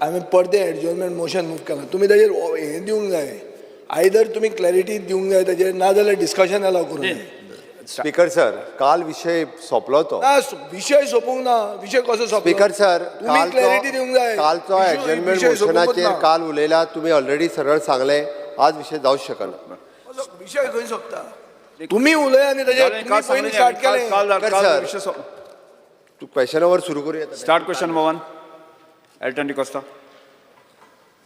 हांवें परतें adjournment motion move केलां. तुमी ताजेर हें दिवंक जाय, आयदर तुमी क्लॅरिटी दिवंक जाय ताजेर, नाजाल्यार डिस्कशन अलाव करूंक जाय. स्पीकर सर, काल विशय सोंपलो तो. ना, विशय सोंपूंक ना. विशय कसो सोंपलो? स्पीकर सर, तुमी क्लॅरिटी दिवंक जाय. कालचो एडजर्नमेंट विशय सोंपूंकच मोशनाचेर ना. काल उलयला तुम्ही. ऑलरेडी सरळ सांगले, आज विशय जावच शकना. विशय खंय सोंपता? तुमी उलय आनी ताजेर जालें, तुमी काल पयलीं सांगलें स्टार्ट काल केलें. काल स्पीकर काल सर. विशय तू क्वेश्चन ओवर सुरू करूया. Start question Mohan Elton D'Costa.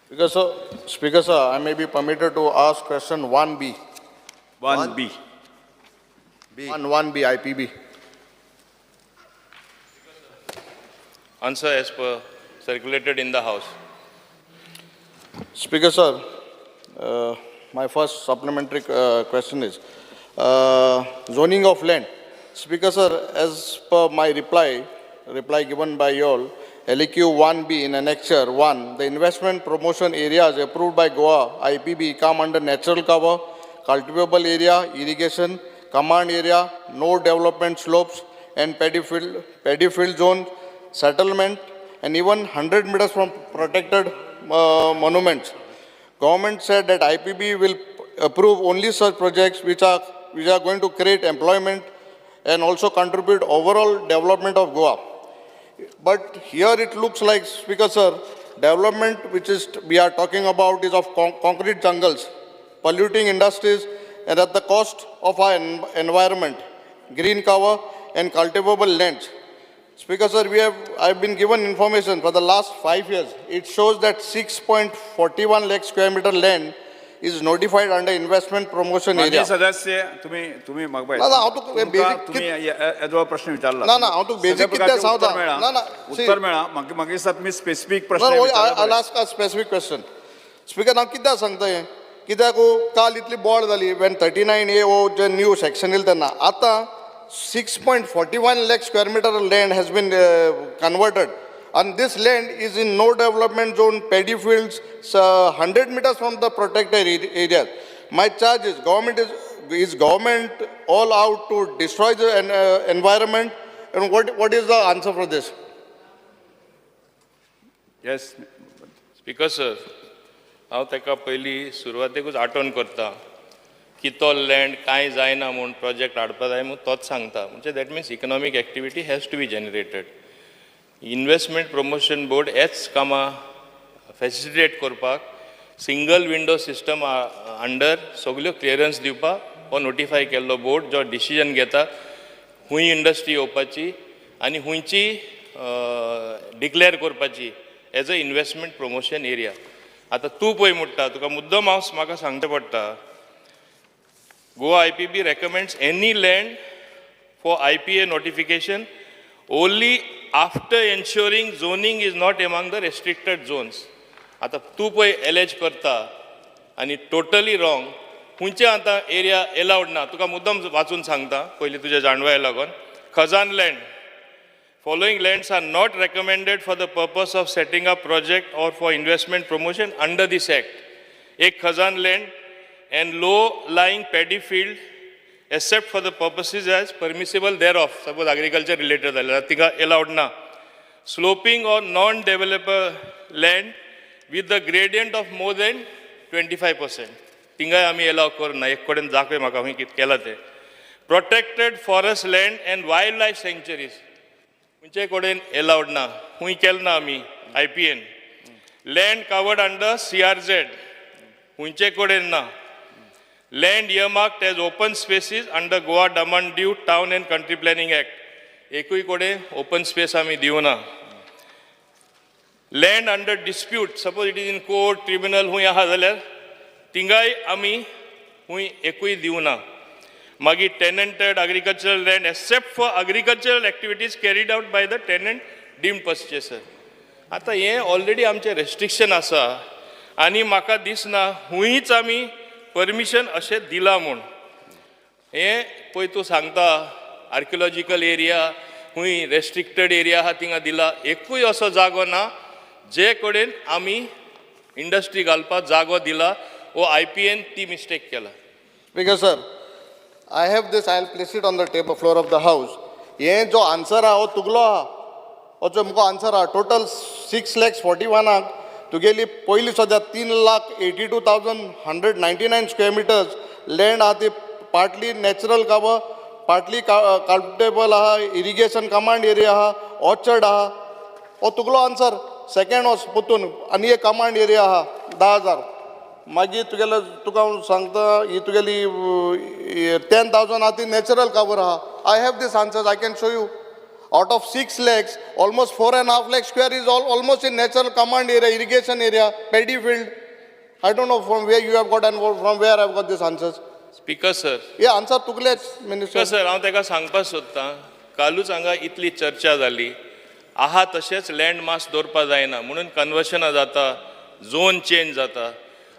Speaker sir, Speaker sir, I may be permitted to ask question 1B. 1B. 1, 1B, IPB. Answer as per circulated in the House. Speaker sir, my first supplementary question is zoning of land. Speaker sir, as per my reply given by you all, LAQ 1B in Annexure 1, the investment promotion areas approved by Goa IPB come under natural cover, cultivable area, irrigation, command area, no development slopes, and paddy field zone, settlement, and even 100 meters from protected monuments. Government said that IPB will approve only such projects which are going to create employment and also contribute overall development of Goa. But here it looks like, Speaker sir, development which is we are talking about is of concrete jungles, polluting industries, and at the cost of our environment, green cover, and cultivable lands. Speaker sir, I've been given information for the last 5 years. It shows that 6.41 lakh square meter land is notified under investment promotion माननीय area. सदस्य, तुम्ही तुम्ही म्हाका ना, ना, हांव तुका basic तुमी येदो प्रश्न विचारला. ना, ना, हांव तुका basic सगळ्या कितें प्रकारचें सांगता. उत्तर मेळ्ळां. ना, ना, see. उत्तर मेळ्ळां. म्हाका म्हाका दिसता तुमी स्पेसिफीक प्रश्न No, no, विचारला I'll बरें. ask a specific question. Speaker, हांव कित्याक सांगता हें? कित्याक काल इतली बोळ जाली when 39A हो जे न्यू सेक्शन येयलें तेन्ना. आतां 6.41 lakh square meter land has been converted and this land is in no development zone, paddy fields, 100 meters from the protected area. My charge is, government is government all out to destroy the environment, and what is the answer for this? Yes. Speaker sir, हांव ताका पयलीं सुरवातेकूच आठवण करता की तो land कांय जायना म्हूण प्रोजेक्ट हाडपा जाय म्हूण तोच सांगता. म्हणजे that means economic activity has to be generated. Investment Promotion Board हेच कामां फॅसिलिटेट करपाक, सिंगल विंडो सिस्टम अंडर सगल्यो क्लियरन्स दिवपाक हो नोटिफाय केल्लो बोर्ड, जो डिसिजन घेता खूंय इंडस्ट्री येवपाची आनी खुंयची डिक्लेअर करपाची as a investment promotion area. आतां तूं पळय म्हणटा, तुका मुद्दम हांव म्हाका सांगचें पडटा, Goa IPB recommends any land for IPA notification only after ensuring zoning is not among the restricted zones. आतां तूं पळय एलेज करता आनी टोटली रॉंग. खंयचे आतां एरिया एलावड ना? तुका मुद्दम वाचून सांगता पयलीं तुज्या जाणवाये लागून. Khajan land. Following lands are not recommended for the purpose of setting up project or for investment promotion under this act. एक, Khazan land and low lying paddy field, except for the purposes as permissible thereof. Suppose agriculture related जाल्यार तिका allowed ना. Sloping or non-developer land with the gradient of more than 25%. थिंगाय आमी allow करना. एक कडेन दाखय म्हाका खंय कितें केलां तें. Protected forest land and wild life sanctuaries खंयचे कडेन एलावड ना. खंय केलें ना आमी IPN. Land covered under CRZ खंयचे कडेन ना. Land earmarked as open spaces under Goa Daman Diu Town and Country Planning Act, एकूय कडेन ओपन स्पेस आमी दिवना. Land under dispute, suppose it is in court, tribunal खूंय आहा जाल्यार थिंगाय आमी खूंय एकूय दिवना. मागीर tenanted agricultural land, except for agricultural activities carried out by the tenant deemed purchaser. आतां हें ऑलरेडी आमचें रेस्ट्रिक्शन आसा आनी म्हाका दिसना खूंयच आमी परमिशन अशें दिलां म्हूण. हें पळय, तूं सांगता आर्किओलॉजिकल एरिया खूंय रेस्ट्रिक्टेड एरिया आहा थिंगा दिला. एकूय असो जागो ना जे कडेन आमी इंडस्ट्री घालपाक जागो दिला. वो I P N ती मिस्टेक केला. Speaker sir, I have this, I will place it on the table, floor of the house. हे जो आन्सर आहा हो तुगलो आहा. हो जो मुको आन्सर आहा, टोटल 6 लॅक्स 41 आहाक. तुगेली पयली सद्या 3,82,199 square meters land आहा ती partly natural cover, partly cultivable आहा, इरिगेशन कमांड एरिया आहा, ऑर्चर्ड आहा. हो तुगलो आन्सर. सेकंड वच परतून आनी एक कमांड एरिया आहा 10,000. मागीर तुगेलो तुका हांव सांगता, ही तुगेली 10,000 आहा ती नॅचरल कवर आहा. I have this answers, I can show you. Out of 6 lakhs, almost 4.5 lakh square is all almost in natural command area, irrigation area, paddy field. I don't know from where you have got and from where I have got these answers. Speaker sir. हे answer तुगलेच minister. Speaker sir, हांव ताका सांगपाक सोदतां, कालूच हांगा इतली चर्चा जाली आहा, तशेंच लँड मास दवरपा जायना म्हणून कन्वर्शनां जाता, झोन चेंज जाता.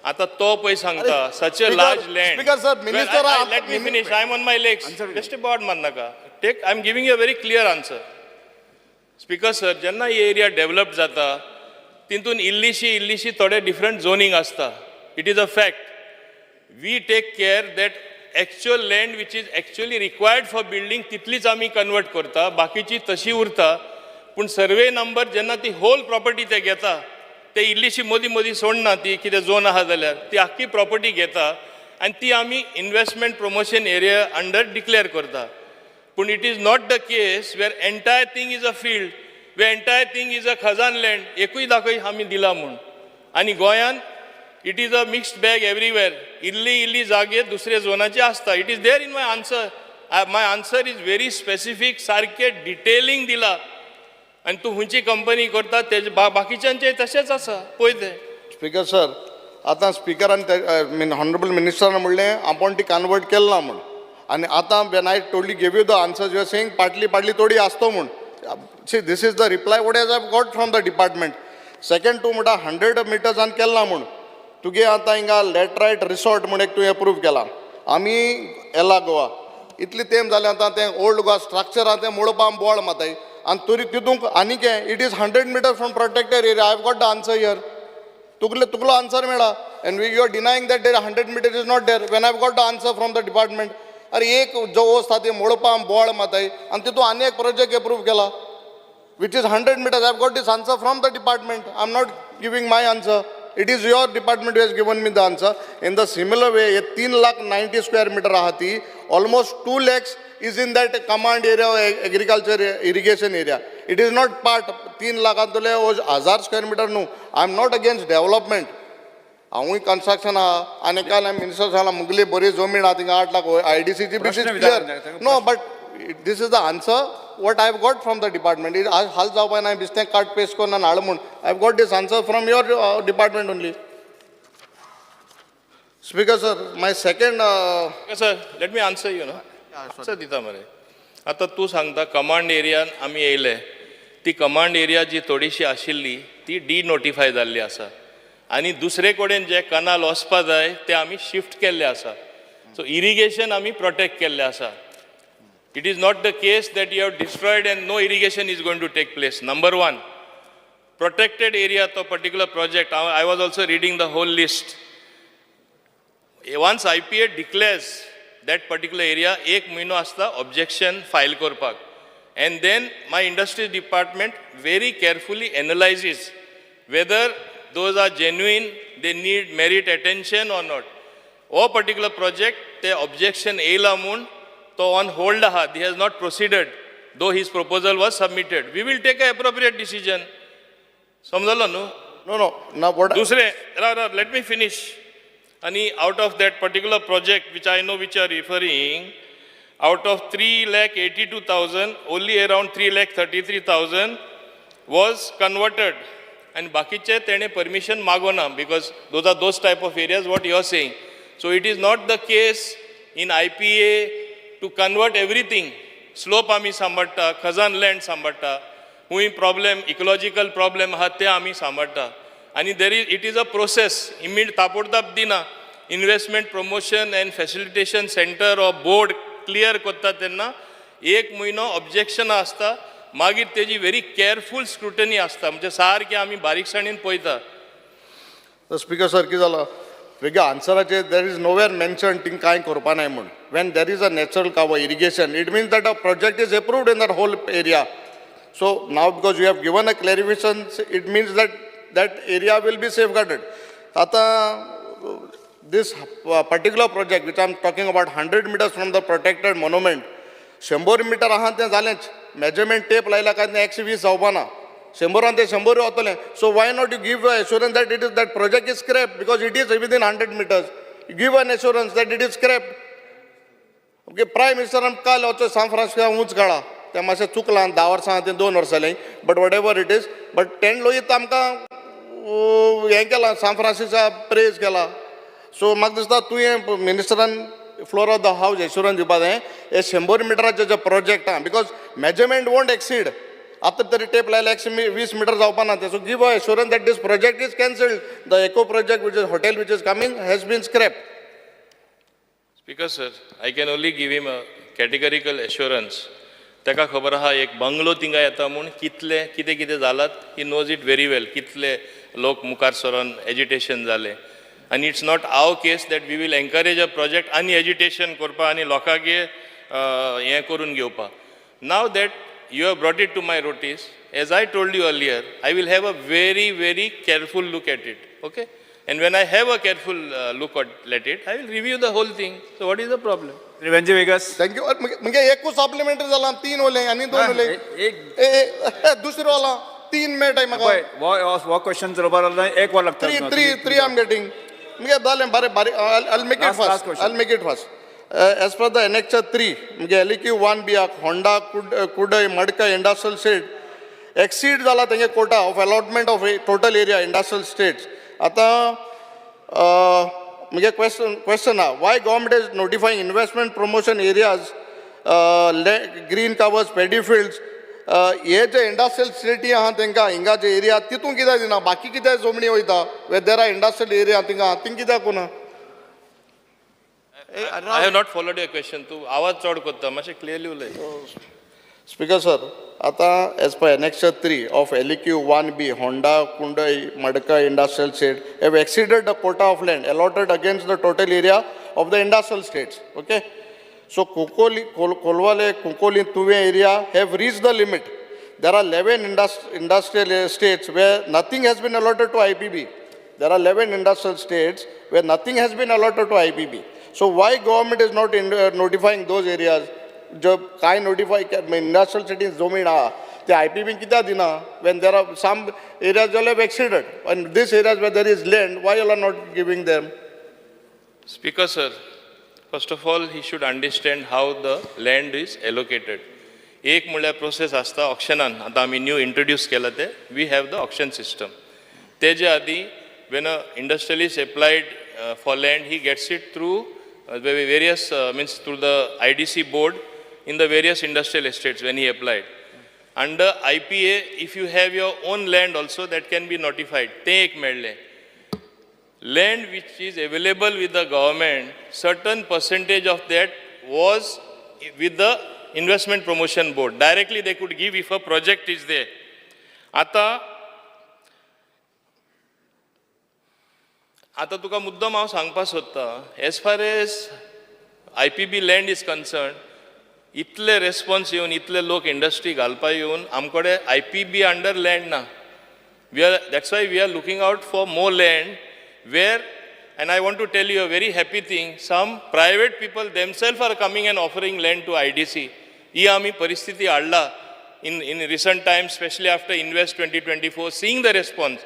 आतां तो पळय सांगता such a large land. Speaker sir, minister Let me finish, I am on my legs. Just boat मारनाका. Take, I am giving you a very clear answer. Speaker sir, जेन्ना ही एरिया डेव्हलप जाता तितून इल्लीशी इल्लीशी थोडे different zoning आसता. It is a fact. We take care that actual land which is actually required for building तितलीच आमी convert करता, बाकीची तशी उरता. पूण सर्वे नंबर जेन्ना ती होल प्रॉपर्टी ते घेता, ते इल्लीशी मदीं मदीं सोडना. ती कितें झोन आहा जाल्यार ती आख्खी प्रॉपर्टी घेता आनी ती आमी investment promotion area under declare करता. पूण it is not the case where entire thing is a field, where entire thing is a khazan land. एकूय दाखय आमी दिला म्हूण. आनी गोंयान it is a mixed bag everywhere. इल्ली इल्ली जागे दुसरे झोनाचे आसता. It is there in my answer. My answer is very specific, सारकें डिटेलिंग दिला. आनी तूं खंयची कंपनी करता तेजे बाकीच्यांचें तशेंच आसा पळय तें. स्पीकर सर, आतां स्पिकरान, मीन हॉनरेबल मिनिस्टरान म्हणलें आपूण ती कन्वर्ट केल ना म्हूण. आनी आतां when I totally give you the answers, you are saying partly partly थोडी आसतो म्हूण. See, this is the reply what has I got from the department. Second, तूं म्हणटा 100 मिटर्सान केल ना म्हूण. तुगे आतां हिंगा लॅटरायट रिसॉर्ट म्हूण एक तुवें एप्रूव केला. आमी येला गोवा इतली तेंप जालें, आतां तें ओल्ड गोवा स्ट्रक्चर आहा तें मोडपा बोवाळ माताय. आनी तरी तितूंक आनीक it is 100 meter from protected area. I have got the answer here. तुगले तुगलो आन्सर मेळा and you are denying that there 100 meter is not there when I got the answer from the department. अरे, एक जो वस्त आहा ती मोडपा बोवाळ माताय आनी तितून आनी एक प्रोजेक्ट एप्रूव केला which is 100 meters. I've got this answer from the department. I'm not giving my answer. It is your department who has given me the answer. In the similar way, ये 3 lakh 90 square meter आहा ती almost 2 lakhs is in that command area or agriculture irrigation area. It is not part. 3 लाखांतले 1000 square meter न्हू. I am not against development. हांवूय construction आहा आनी काल minister सांगला मुगली बरी जमीन आहा थिंगा 8 लाख आयडीसीची बी प्रश्न क्लियर. विचार- No, but this is the answer what I have got from the department. हाल जावपा ना बेश्टें काट पेस्ट करून हाड म्हूण. I have got this answer from your department only. Speaker sir, my second Sir, let me answer you. No, answer दिता मरे. आतां तूं सांगता कमांड एरियान आमी येयले, ती कमांड एरिया जी थोडीशी आशिल्ली ती डिनोटिफाय जाल्ली आसा आनी दुसरे कडेन जे कनाल वचपा जाय ते आमी शिफ्ट केल्ले आसा. सो इरिगेशन आमी प्रोटेक्ट केल्लें आसा. It is not the case that you have destroyed and no irrigation is going to take place. Number one, protected area तो particular project, I was also reading the whole list. Once IPA declares that particular area, एक म्हयनो आसता objection file करपाक and then my industries department very carefully analyses whether those are genuine, they need merit attention or not. हो particular project ते objection येयला म्हूण तो on hold आहा. He has not proceeded though his proposal was submitted. We will take a appropriate decision. समजलो न्हू? No, ना what दुसरें, राव राव, let me finish. आनी out of that particular project which I know which are referring, out of 3,82,000, only around 3,33,000 was converted आनी बाकीचे तेणें permission मागोना because those are those type of areas what you are saying. So it is not the case in IPA to convert everything. Slope आमी सांबाळटा, Khajan land सांबाळटा, खूंय problem ecological problem आहा ते आमी सांबाळटा. आनी there is it is a process. Immediate ताबडतोब दिना. Investment promotion and facilitation centre or board clear करता तेन्ना एक म्हयनो ऑब्जेक्शनां आसता, मागीर तेजी व्हेरी केअरफूल स्क्रुटनी आसता, म्हणजे सारकें आमी बारीकसाणेन पळयता. स्पीकर सर, कितें जालां वेगळ्या आन्सराचेर there is nowhere mention thing कांय करपा नाय म्हूण. When there is a natural cover irrigation, it means that a project is approved in that whole area. So now because you have given a clarification, it means that that area will be safeguarded. आतां this particular project which I am talking about 100 meters from the protected monument, 100 meter आहा तें जालेंच. Measurement tape लायला काय तें 120 जावपा ना, 100 ते 100 वतलें. So why not you give assurance that it is that project is scrap because it is within 100 meters? Give an assurance that it is scrap. Okay, prime मिनिस्टरान काल वचो सान फ्रांसिस्को ऊंच काडा, तें मातशें चुकलां, 10 वर्सां तें 2 वर्सां जालीं, but whatever it is, but ten Lohit आमकां हें केलां, सान फ्रांसिसा प्रेज केला. सो म्हाका दिसता तुवें मिनिस्टरान floor of the house assurance दिवपा जाय हे 100 मिटराचे जे प्रोजेक्ट आहा, because measurement won't exceed. आतां तरी टेप लायल्या 120 मिटर जावपा ना तें. So give a assurance that this project is cancelled, the eco project which is hotel which is coming has been scrap. Speaker sir, I can only give him a categorical assurance. ताका खबर आहा एक bungalow थिंगा येता म्हूण कितले कितें कितें जालात, he knows it very well, कितले लोक मुखार सरोन एजिटेशन जालें. आनी it's not our case that we will encourage a project आनी एजिटेशन करपा आनी लोकांगे हें करून घेवपा. Now that you have brought it to my notice, as I told you earlier, I will have a very very careful look at it, okay? And when I have a careful look at it, I will review the whole thing. So what is the problem? Venzy Viegas. Thank you. म्हणजे एकूच supplementary जाला, 3 उरले आनी 2 उरले. एक दुसरो जाला, 3 मेळटाय म्हाका. पळय, हो क्वेश्चन चलोवपाक जाल्यार 1 वर लागता. 3 3 3 I am getting. म्हणजे जालें बरें बरें. I make it Last- last fast. Question. I make it fast. As per the annexure 3, म्हणजे LEQ 1 B Honda Kudai Madkai industrial estate exceed जाला तेंगे quota of allotment of total area industrial estates. आतां म्हणजे question आहा, why government is notifying investment promotion areas, green covers, paddy fields, हे जे industrial स्टेटी आहा तेंकां हिंगा जे एरिया तितून कित्याक दिना, बाकी कित्याक जमनी वयता where there are industrial area थिंगा थिंग कित्याक कोना? I have not followed your question. तूं आवाज चड करता, मातशें क्लियरली उलय. स्पीकर सर, आतां as per annexure 3 of LEQ 1B, Honda Kundai Madkai industrial estate have exceeded the quota of land allotted against the total area of the industrial estates. Okay, so Cuncolim, Colvale, Cuncolim, Tuve area have reach the limit. There are 11 industrial estates where nothing has been allotted to IPB. There are 11 industrial states where nothing has been allotted to IPB. So why government is not notifying those areas? जो काय notify industrial cities जमीन आहा ते IPB कित्याक दिना when there are some areas you have exceeded and this areas where there is land, why you are not giving them? Speaker sir, first of all, he should understand how the land is allocated. एक म्हणल्यार process आसता ऑक्शनान, आतां आमी new introduce केला ते, we have the auction system. तेजे आदीं when a industrialist applied for land, he gets it through various means through the IDC board in the various industrial estates when he applied. Under IPA, if you have your own land also, that can be notified. तें एक मेळ्ळें. Land which is available with the government, certain percentage of that was with the Investment Promotion Board. Directly they could give if a project is there. आता आता तुका मुद्दम हांव सांगपाक सोदतां, as far as IPB land is concern, इतले response येवन इतले लोक इंडस्ट्री घालपा येवन आमकडे IPB under land ना. We are, that's why we are looking out for more land where, and I want to tell you a very happy thing, some private people themselves are coming and offering land to IDC. ही आमी परिस्थिती हाडला in recent times, specially after Invest 2024, seeing the response.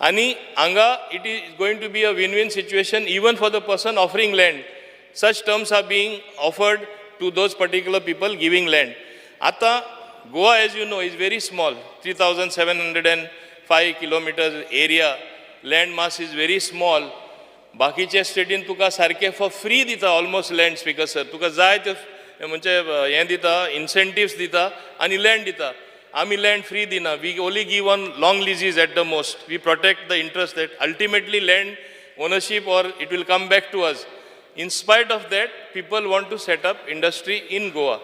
आनी हांगा it is going to be a win win situation even for the person offering land. Such terms are being offered to those particular people giving land. आतां Goa, as you know, is very small, 3,705 kilometers area, land mass is very small. बाकीच्या स्टेटीन तुका सारकें for free दिता almost land. Speaker sir, तुका जाय ते म्हणजे हें दिता, इन्सेंटिव्स दिता आनी लँड दिता. आमी लँड फ्री दिना, we only give on long leases at the most. We protect the interest that ultimately land ownership or it will come back to us. In spite of that, people want to set up industry in Goa.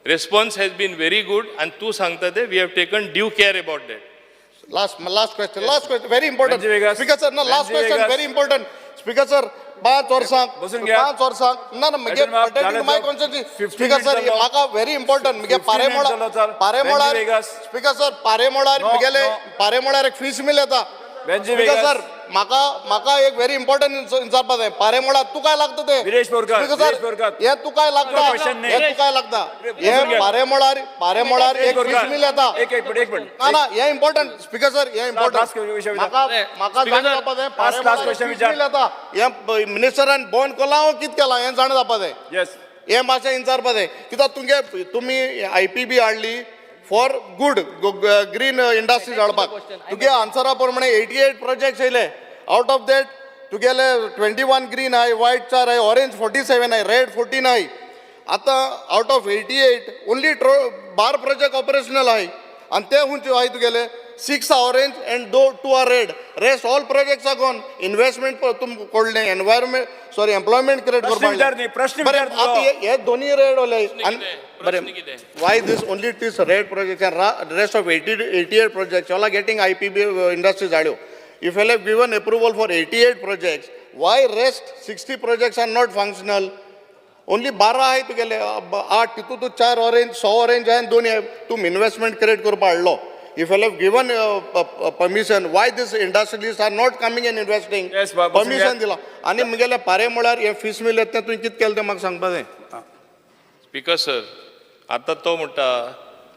Response has been very good and तूं सांगता ते we have taken due care about that. Last question, last question, very important. Venzy Viegas. Speaker sir, no, last Venzy question, Viegas. Very important. Speaker sir, 5 वर्सां, बसून घ्या. 5 वर्सां, ना ना, म्हगे Veteran बाब, pertaining to my जालें constituency. 15 Speaker sir, minutes जालो. म्हाका very important, म्हगे 15 minutes जालो, पारेमोळा, sir. पारेमोळार, Venzy Viegas. Speaker sir, पारेमोळार No, म्हगेले, no. पारेमोळार एक फीश मिल येता. Benji speaker vagus. सर, म्हाका म्हाका एक व्हेरी इम्पॉर्टंट विचारपा जाय. पारेमोळा तुकाय लागता ते. Viresh Borkar, speaker sir, Viresh Borkar. हे तुकाय लागता, question नाही. हे तुकाय लागता. हे बोरकर. पारेमोळार, पारेमोळार विरेश एक बोरकर. फिश मिल येता. एक एक मिनिट, एक मिनिट. ना ना, हे इम्पॉर्टंट स्पीकर सर, हे last question important. विचार. म्हाका म्हाका स्पीकर जाणा सर, जावपा जाय, last पारेमोळार question एक विचार. फिश मिल येता, हे मिनिस्टरान बंद केला कितें केला हें जाणा जावपा जाय. येस. हे मातशें विचारपा जाय, कित्याक तुमगे तुमी I P बी हाडली फॉर गुड ग्रीन इंडस्ट्रीज हाडपाक. तुगे आन्सरा प्रमाणे 88 प्रोजेक्ट्स येयले, आवट ऑफ that तुगेले 21 ग्रीन आहाय, वायट 4 आहाय, ऑरेंज 47 आहाय, रेड 14 आहाय. आतां out of 88 only 12 project operational आहाय आनी ते खंयचे आहाय तुगेले? 6 are orange and 2 are red, rest all projects are gone. Investment तुम कोडलें, एनवायरमेंट, सॉरी, एम्प्लॉयमेंट क्रिएट प्रश्न करपाक. विचार न्ही, प्रश्न बरें, विचार तुजो. आतां हे दोनी रेड उरले. प्रश्न कितें? बरें, प्रश्न कितें? Why this only this red projects and rest of 80 88 projects all are getting IPB industries हाडल्यो? If you have given approval for 88 projects, why rest 60 projects are not functional? Only 12 आहाय तुगेले, 8, तितून तूं 4 ऑरेंज, 6 ऑरेंज आहाय आनी 2 हे. तूं investment create करपा हाडलो. If you have given permission, why this industrialist are not coming and investing? Yes, permission दिला आनी मुगेले पारे म्हळ्यार हे फीस मिल येता, तुवें कितें केलें तें म्हाका सांगपा जाय. स्पीकर सर, आतां तो म्हणटा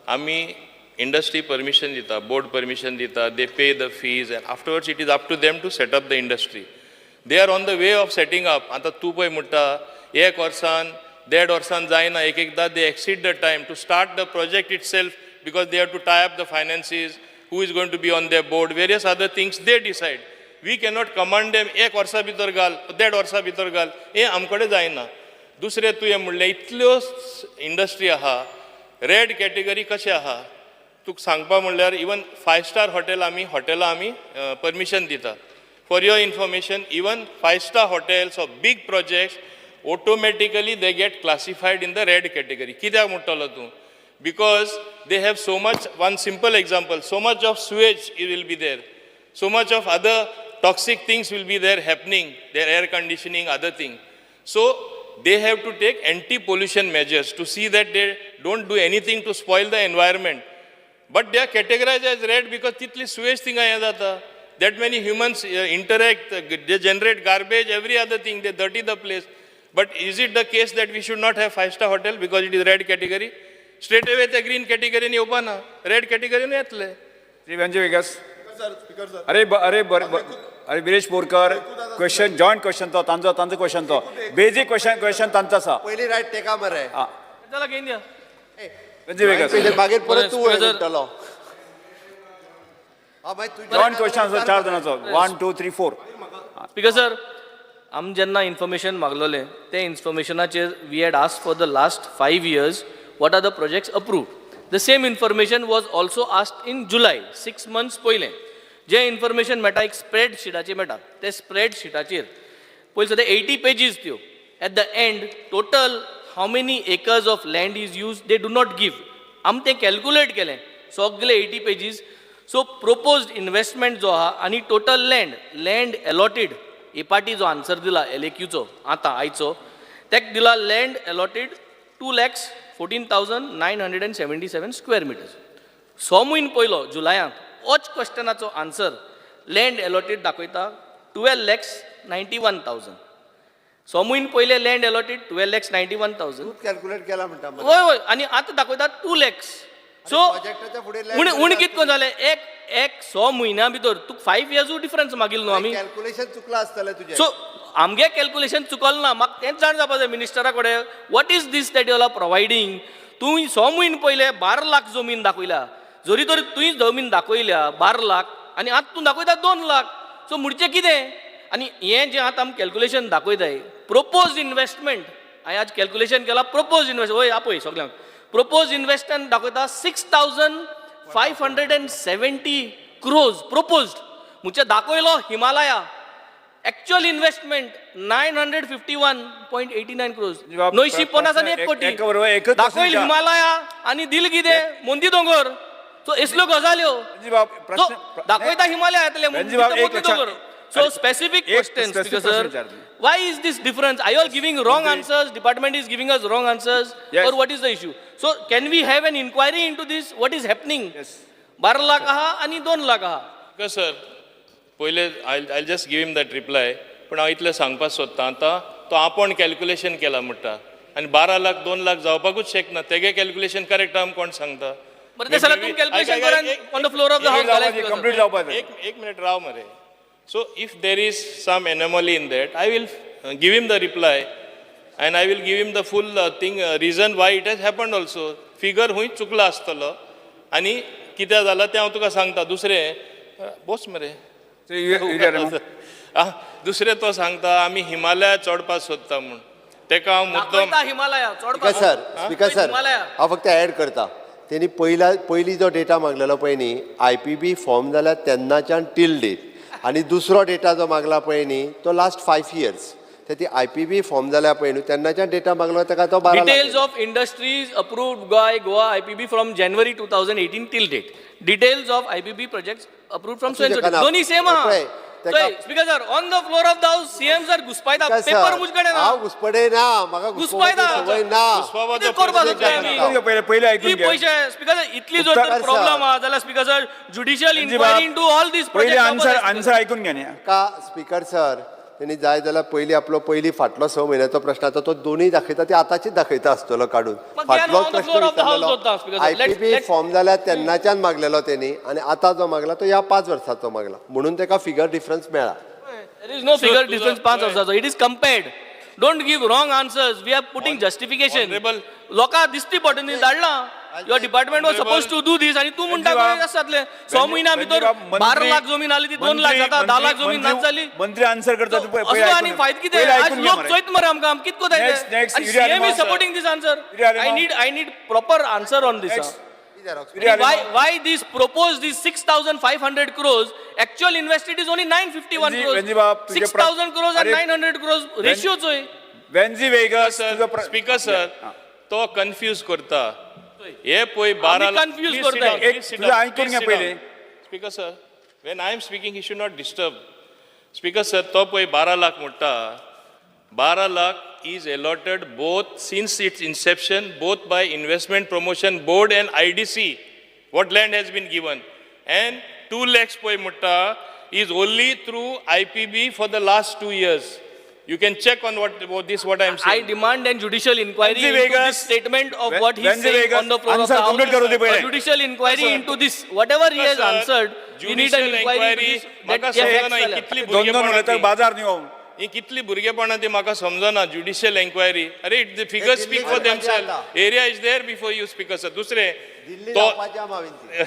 आमी इंडस्ट्री परमिशन दिता, बोर्ड परमिशन दिता, they pay the fees and afterwards it is up to them to set up the industry. They are on the way of setting up. आतां तूं पळय म्हणटा एक वर्सान देड वर्सान जायना, एक एकदां they exceed the time to start the project itself because they have to tie up the finances, who is going to be on the board, various other things they decide. We cannot command them एक वर्सा भितर घाल, देड वर्सा भितर घाल, हें आमकडे जायना. दुसरें तुवें म्हणलें इतल्यो इंडस्ट्री आहा, रेड कॅटेगरी कशें आहा तुका सांगपा म्हणल्यार इवन फायव स्टार हॉटेल आमी हॉटेलां आमी परमिशन दिता. For your information, even five star hotels or big projects automatically they get classified in the red category. कित्याक म्हणटलो तूं? Because they have so much, one simple example, so much of sewage will be there, so much of other toxic things will be there happening, their air conditioning, other thing. So they have to take anti-pollution measures to see that they don't do anything to spoil the environment. But they are categorized as red because titli sewage thing हें जाता. That many humans interact, they generate garbage, every other thing, they dirty the place. But is it the case that we should not have five-star hotel because it is red category? Straight away ते green category येवपा ना, red category येतले. Shri Venzy vagus. अरे अरे अरे Viresh Borkar, question joint question तो तांचो, तांचो क्वेश्चन तो बेजीक क्वेश्चन, क्वेश्चन तांचो आसा. पयली रायट तेका मरे. चला घेवन या. वेंजी वेगस. मागीर परत तूं वयर सर. म्हणटलो. हा, मागीर तुजें जॉईंट क्वेश्चन आसा चार जाणांचो, 1 2 3 4. स्पीकर सर, आमी जेन्ना इन्फॉर्मेशन मागलोले ते इन्फॉर्मेशनाचेर we had ask for the last 5 years what are the projects approved. The same information was also asked in July, 6 months पयलें. जें इन्फॉर्मेशन मेळटा एक स्प्रेड शिटाचेर मेळटा, ते स्प्रेड शिटाचेर पयलीं सद्या 80 पेजीस त्यो. At the end total how many acres of land is use they do not give. आमी तें कॅल्कुलेट केलें सगळे 80 पेजीस. सो प्रपोज्ड इन्वेस्टमेंट जो आहा आनी टोटल लँड, लँड एलॉटेड, एपाटी जो आन्सर दिला एल ए क्यूचो आतां आयचो, तेका दिला land allotted 2,14,977 square meters. So म्हयनो पयलो जुलयांत होच क्वेश्चनाचो आन्सर लँड एलॉटेड दाखयता 12,91,000. सो म्हयनो पयले land allotted 12,91,000. तूच कॅल्क्युलेट केला म्हणटा मरे. हय हय, आनी आतां दाखयता 2 लॅक्स. सो प्रोजेक्टाच्या फुडें land उणे उणे कित करून जालें? एक एक सो म्हयन्या भितर तुका 5 इयर्सूय डिफरन्स मागील न्हू आमी. कॅल्क्युलेशन चुकलां आसतलें तुजें. सो आमगे कॅल्क्युलेशन चुकल ना, म्हाका तेंच जाण जावपा जाय मिनिस्टरा कडेन, what is this that you are providing? तूं सो म्हयनो पयले 12 लाख जमीन दाखयल्या, जरी तर तुवें जमीन दाखयल्या 12 लाख आनी आतां तूं दाखयता 2 लाख, सो म्हणचे कितें? आनी हें जें आतां आमी कॅल्क्युलेशन दाखयताय प्रपोज इन्वेस्टमेंट, हांवें आज कॅल्क्युलेशन केलां प्रपोज इन्वेस्ट, वय आपय सगल्यांक, प्रपोज इन्वेस्टमेंट दाखयता 6,570 crores proposed. म्हणजे दाखयलो हिमालया, actual investment 951.89 crores. बाब, 950 आनी एक कोटी. एका बरोबर एकच दाखयल प्रश्न. हिमालया आनी दिल कितें मोंदी दोंगर. सो असल्यो गजाल्यो. बाब, सो प्रश्न दाखयता हिमालया येतले वेंजी बाब, एक मोती दोंगर. सो स्पेसिफीक एक क्वेश्चन, specific sir, प्रश्न विचारता. Why is this difference? Are you all giving wrong answers? Department is giving us wrong answers? Yes. Or what is the issue? So can we have an inquiry into this? What is happening? Yes. 12 lakh आहा आनी 2 लाख आहा. Speaker sir, पयले I just give him that reply, पूण हांव इतलें सांगपाक सोदतां, आतां तो आपूण कॅल्क्युलेशन केला म्हणटा आनी 12 लाख 2 लाख जावपाकूच शकना. तेगे कॅल्क्युलेशन करेक्ट आहा कोण सांगता? बरें तें जाल्यार तुमी कॅल्क्युलेशन करान on the floor of the house घालाय. कंप्लीट जावपाक जाय. एक एक मिनिट राव मरे. So if there is some anomaly in that, I will give him the reply and I will give him the full thing, reason why it has happened also. Figure खूंय चुकला आसतलो आनी कितें जालां तें हांव तुका सांगता. दुसरें बोस मरे. आं, दुसरें तो सांगता आमी हिमालया चडपाक सोदता म्हूण, तेका हांव मुद्दम दाखयता Himalaya speaker sir, speaker sir, Himalaya. हांव फक्त ऍड करता. तेणी पयला पयली जो डेटा मागलेलो पळय न्ही, I P B form जाल्या तेन्नाच्यान टील डेट, आनी दुसरो डेटा जो मागला पळय न्ही तो लास्ट 5 इयर्स. ते ती I P B form जाल्या पळय न्हू तेन्नाच्यान डेटा मागलो ताका तो 12 लाख Details येयलो. of industries approved by Goa IPB from January 2018 till date. Details of IPB projects approved from so and so. शकना. दोन्ही सेम आहा. पळय, तेका- Speaker sir, on the floor of the house CM sir घुसपायता, speaker paper sir, मुजकडे ना. हांव घुसपडे ना, म्हाका घुसपाची घुसपायता. संवय ना. घुसपावाचो कितें करपाक प्रश्न सोदता आमी? ऐकून घे पयले, पयले ऐकून इतली घे. पयशे स्पीकर सर, इतली जर उपकार प्रॉब्लेम सर. आहा जाल्यार स्पीकर सर ज्युडिशियल रणजी इन्क्वायरी बाब, इनटू ऑल these पयले प्रोजेक्ट. आन्सर आन्सर ऐकून घे न्ही. का स्पीकर सर, तेणी जाय जाल्यार पयली आपलो पयली फाटलो 6 म्हयन्याचो प्रश्न आतां तो दोनूय दाखयता, ते आतांचीच दाखयता आसतलो काडून. मग फाटलो on the प्रश्न floor of the house विचारलेलो होता, speaker sir. I P B form जाल्या तेन्नाच्यान मागलेलो तेणी, आनी आतां जो मागला तो ह्या 5 वर्साचो मागला, म्हणून तेका फिगर डिफरन्स मेळ्ळा. There is no figure तुझं- difference 5 वर्साचो. It is compared. Don't give wrong answers. We are putting justification. Honorable- लोकां दिसती पडून न्ही धाडला. Your department was suppose to do this आनी तूं म्हणटा बाब, कशें जातलें? 6 म्हयन्या भितर 12 लाख जमीन आली ती 2 लाख जाता, 10 लाख जमीन नाच जाली. मंत्री आन्सर करता तूं पयले असलो आनी फायदो कितें? पयले आज ऐकून घे लोक मरे. चोयत मरे आमकां, आम कितें कोताय Next, next, आनी Yuri CM is Alemao, sir. Supporting this answer. Yuri Alemao. I need proper answer on this. Next. Yuri Why Alemao. why this propose this 6,500 crores, actual invested is only 951 Venzi- crores. Venzi बाब, तुझे प्र- 6,000 crores and अरे- 900 crores ratio चोय. वेन्झी vagus, तुजो speaker, speaker sir, तो confuse करता हे पळय 12 आमी confuse करताय. एक तुझं ऐकून घे पयले. Speaker sir, when I am speaking he should not disturb. Speaker sir, तो पळय 12 लाख म्हणटा. 12 lakh is allotted both since its inception, both by investment promotion board and IDC, what land has been given, and 2 lakhs पळय म्हणटा is only through IPB for the last 2 years. You can check on what this what I am I saying. demand an judicial inquiry Venzi into Vegas. this statement of what he Venzi saying Vegas. on the floor of Answer the house. complete करू दे A पहिले. judicial inquiry into this, whatever he has answered, we need an judicial inquiry into enquiry this. That म्हाका हे facts समजना ही जाल्यार. कितली दोन दोन भुरगेपणां उलयता ती. बाजार न्ही हो. ही कितली भुरगेपणां ती म्हाका समजना. ज्युडिशियल एन्क्वायरी, अरे the figure speak for themselves, area is there before you. Speaker sir, दुसरें दिल्ली तो जावपाची आहा ती.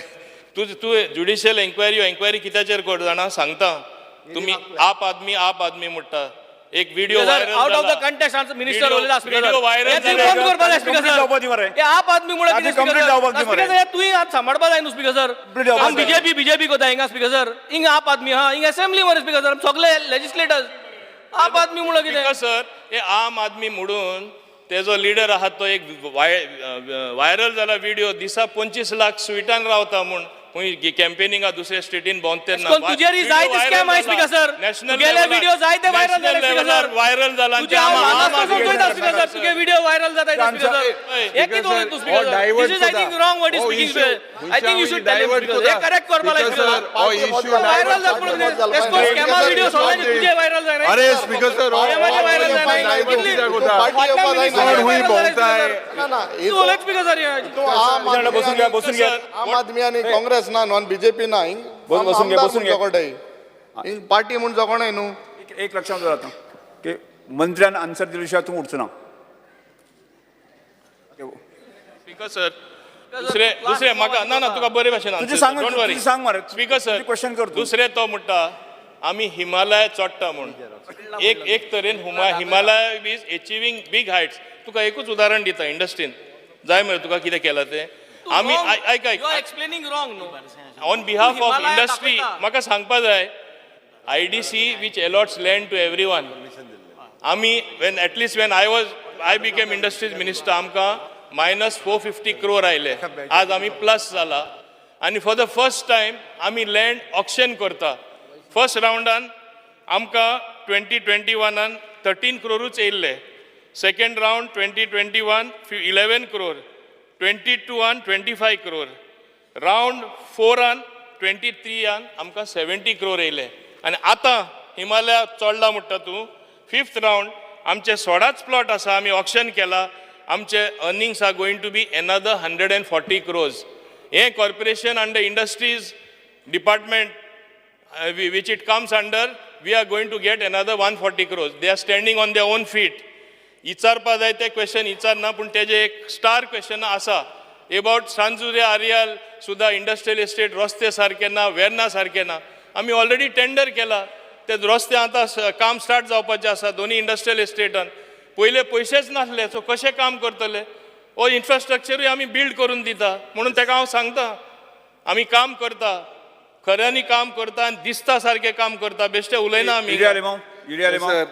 तूं तूं ज्युडिशियल एन्क्वायरी एन्क्वायरी कित्याचेर कर जाणा सांगता. तुमी आप आदमी आप आदमी म्हणटा, एक video sir, viral out of the जाला. context answer, minister Video- उलयता speaker video sir. viral हे तुवें जालें. बंद करपा जाय speaker Complete sir. जावपा दी मरे. हे आप आदमी म्हणून ताची कितें speaker complete sir? जावपाक दी ना, मरे. speaker sir, हे तुवें आज सांबाळपा जाय न्हू speaker sir. Complete जावपाक आम जाय. बीजेपी बीजेपी कोता हिंगा speaker sir. हिंगा आप आदमी हा, हिंगा असेंब्ली मरे speaker sir. सगळे legislators. आप आदमी म्हणून कितें? स्पीकर सर, हे आम आदमी म्हणून तेजो लिडर आहा तो एक व्हायरल जाला व्हिडिओ, दिसा 25 लाख स्विटान रावता म्हूण खंय कॅम्पेनिंगा दुसऱ्या स्टेटीन भोंवता तेन्ना. कोण तुजेर जायते स्कॅम आहे स्पीकर सर. नॅशनल तुगेले व्हिडिओ जायते व्हायरल जाले स्पीकर सर. व्हायरल जाला. तुझे हांव हांगासर समजयता स्पीकर सर, तुगे व्हिडिओ व्हायरल जाता स्पीकर सर. हे कितें उलयता तूं speaker sir? This is I think wrong what is speaking. I think you should tell him speaker. हे करेक्ट करपा लाय स्पीकर सर. व्हायरल जाता म्हणून कितें? स्कॅमा व्हिडिओ सगळ्यांचे तुजे व्हायरल जायना. अरे स्पीकर सर, स्कॅमाचे व्हायरल जायना. कितली कोण हुई भोंवताय? ना ना, हे तूं तो- उलयत स्पीकर सर हे. तो आम आदमी बसून घ्या, बसून घ्या. आम आदमी आनी काँग्रेस ना न्हू, बीजेपी ना, हिंग बसून घे, आमदार बसून म्हूण घे. झगडटाय. हिंग पार्टी म्हूण झगडनाय न्हू. एक लक्षात दवर आतां की मंत्र्यान आन्सर दिल्या शिवाय तूं उठचो ना. स्पीकर सर, दुसरे दुसरे म्हाका ना ना, तुका बरे भाशेन तुजें सांग, don't worry. तुजें सांग मरे. स्पीकर सर, तुजें क्वेश्चन कर तूं. दुसरे तो म्हणटा आमी हिमालय चडटा म्हूण, एक एक तरेन Himalaya is achieving big heights. तुका एकूच उदाहरण दिता, इंडस्ट्रीन जाय मरे तुका कितें केलां तें आमी. आयक you are आयक, एक्सप्लेनिंग रॉंग न्हू. ऑन बिहाफ तूं ऑफ हिमालया इंडस्ट्री दाखयता. म्हाका सांगपा जाय, IDC which allots land to every one, आमी when at least when I became industries minister, आमकां -450 क्रोर आयले, आज आमी प्लस जाला. आनी फॉर the first time आमी लँड ऑक्शन करता. फर्स्ट रावंडान आमकां 2021 13 क्रोरूच येयल्ले, second round 2021 11 crore, 22 25 crore, round 4 23 आमकां 70 क्रोर येयले. आनी आतां हिमालया चडला म्हणटा तूं फिफ्थ रावंड आमचे 16च प्लॉट आसा, आमी ऑक्शन केला. आमचे earnings are going to be another 140 crores. हें corporation under industries department which it comes under, we are going to get another 140 crores. They are standing on their own feet. इचारपा जाय ते question इचारना, पूण तेजे एक star question आसा about सांजुरे Areal सुद्दां industrial estate, रस्ते सारके ना, वेर्ना सारके ना. आमी ऑलरेडी टेंडर केला ते रस्ते, आतां काम स्टार्ट जावपाचें आसा दोनी इंडस्ट्रियल इस्टेटान. पयले पयशेच नासले, सो कशें काम करतले? हो इन्फ्रास्ट्रक्चरूय आमी बिल्ड करून दिता. म्हणून ताका हांव सांगता, आमी काम करता, खऱ्यांनी काम करता आनी दिसता सारकें काम करता. बेश्टे उलयना आमी. युरी आलेमाव, युरी आलेमाव. Sir,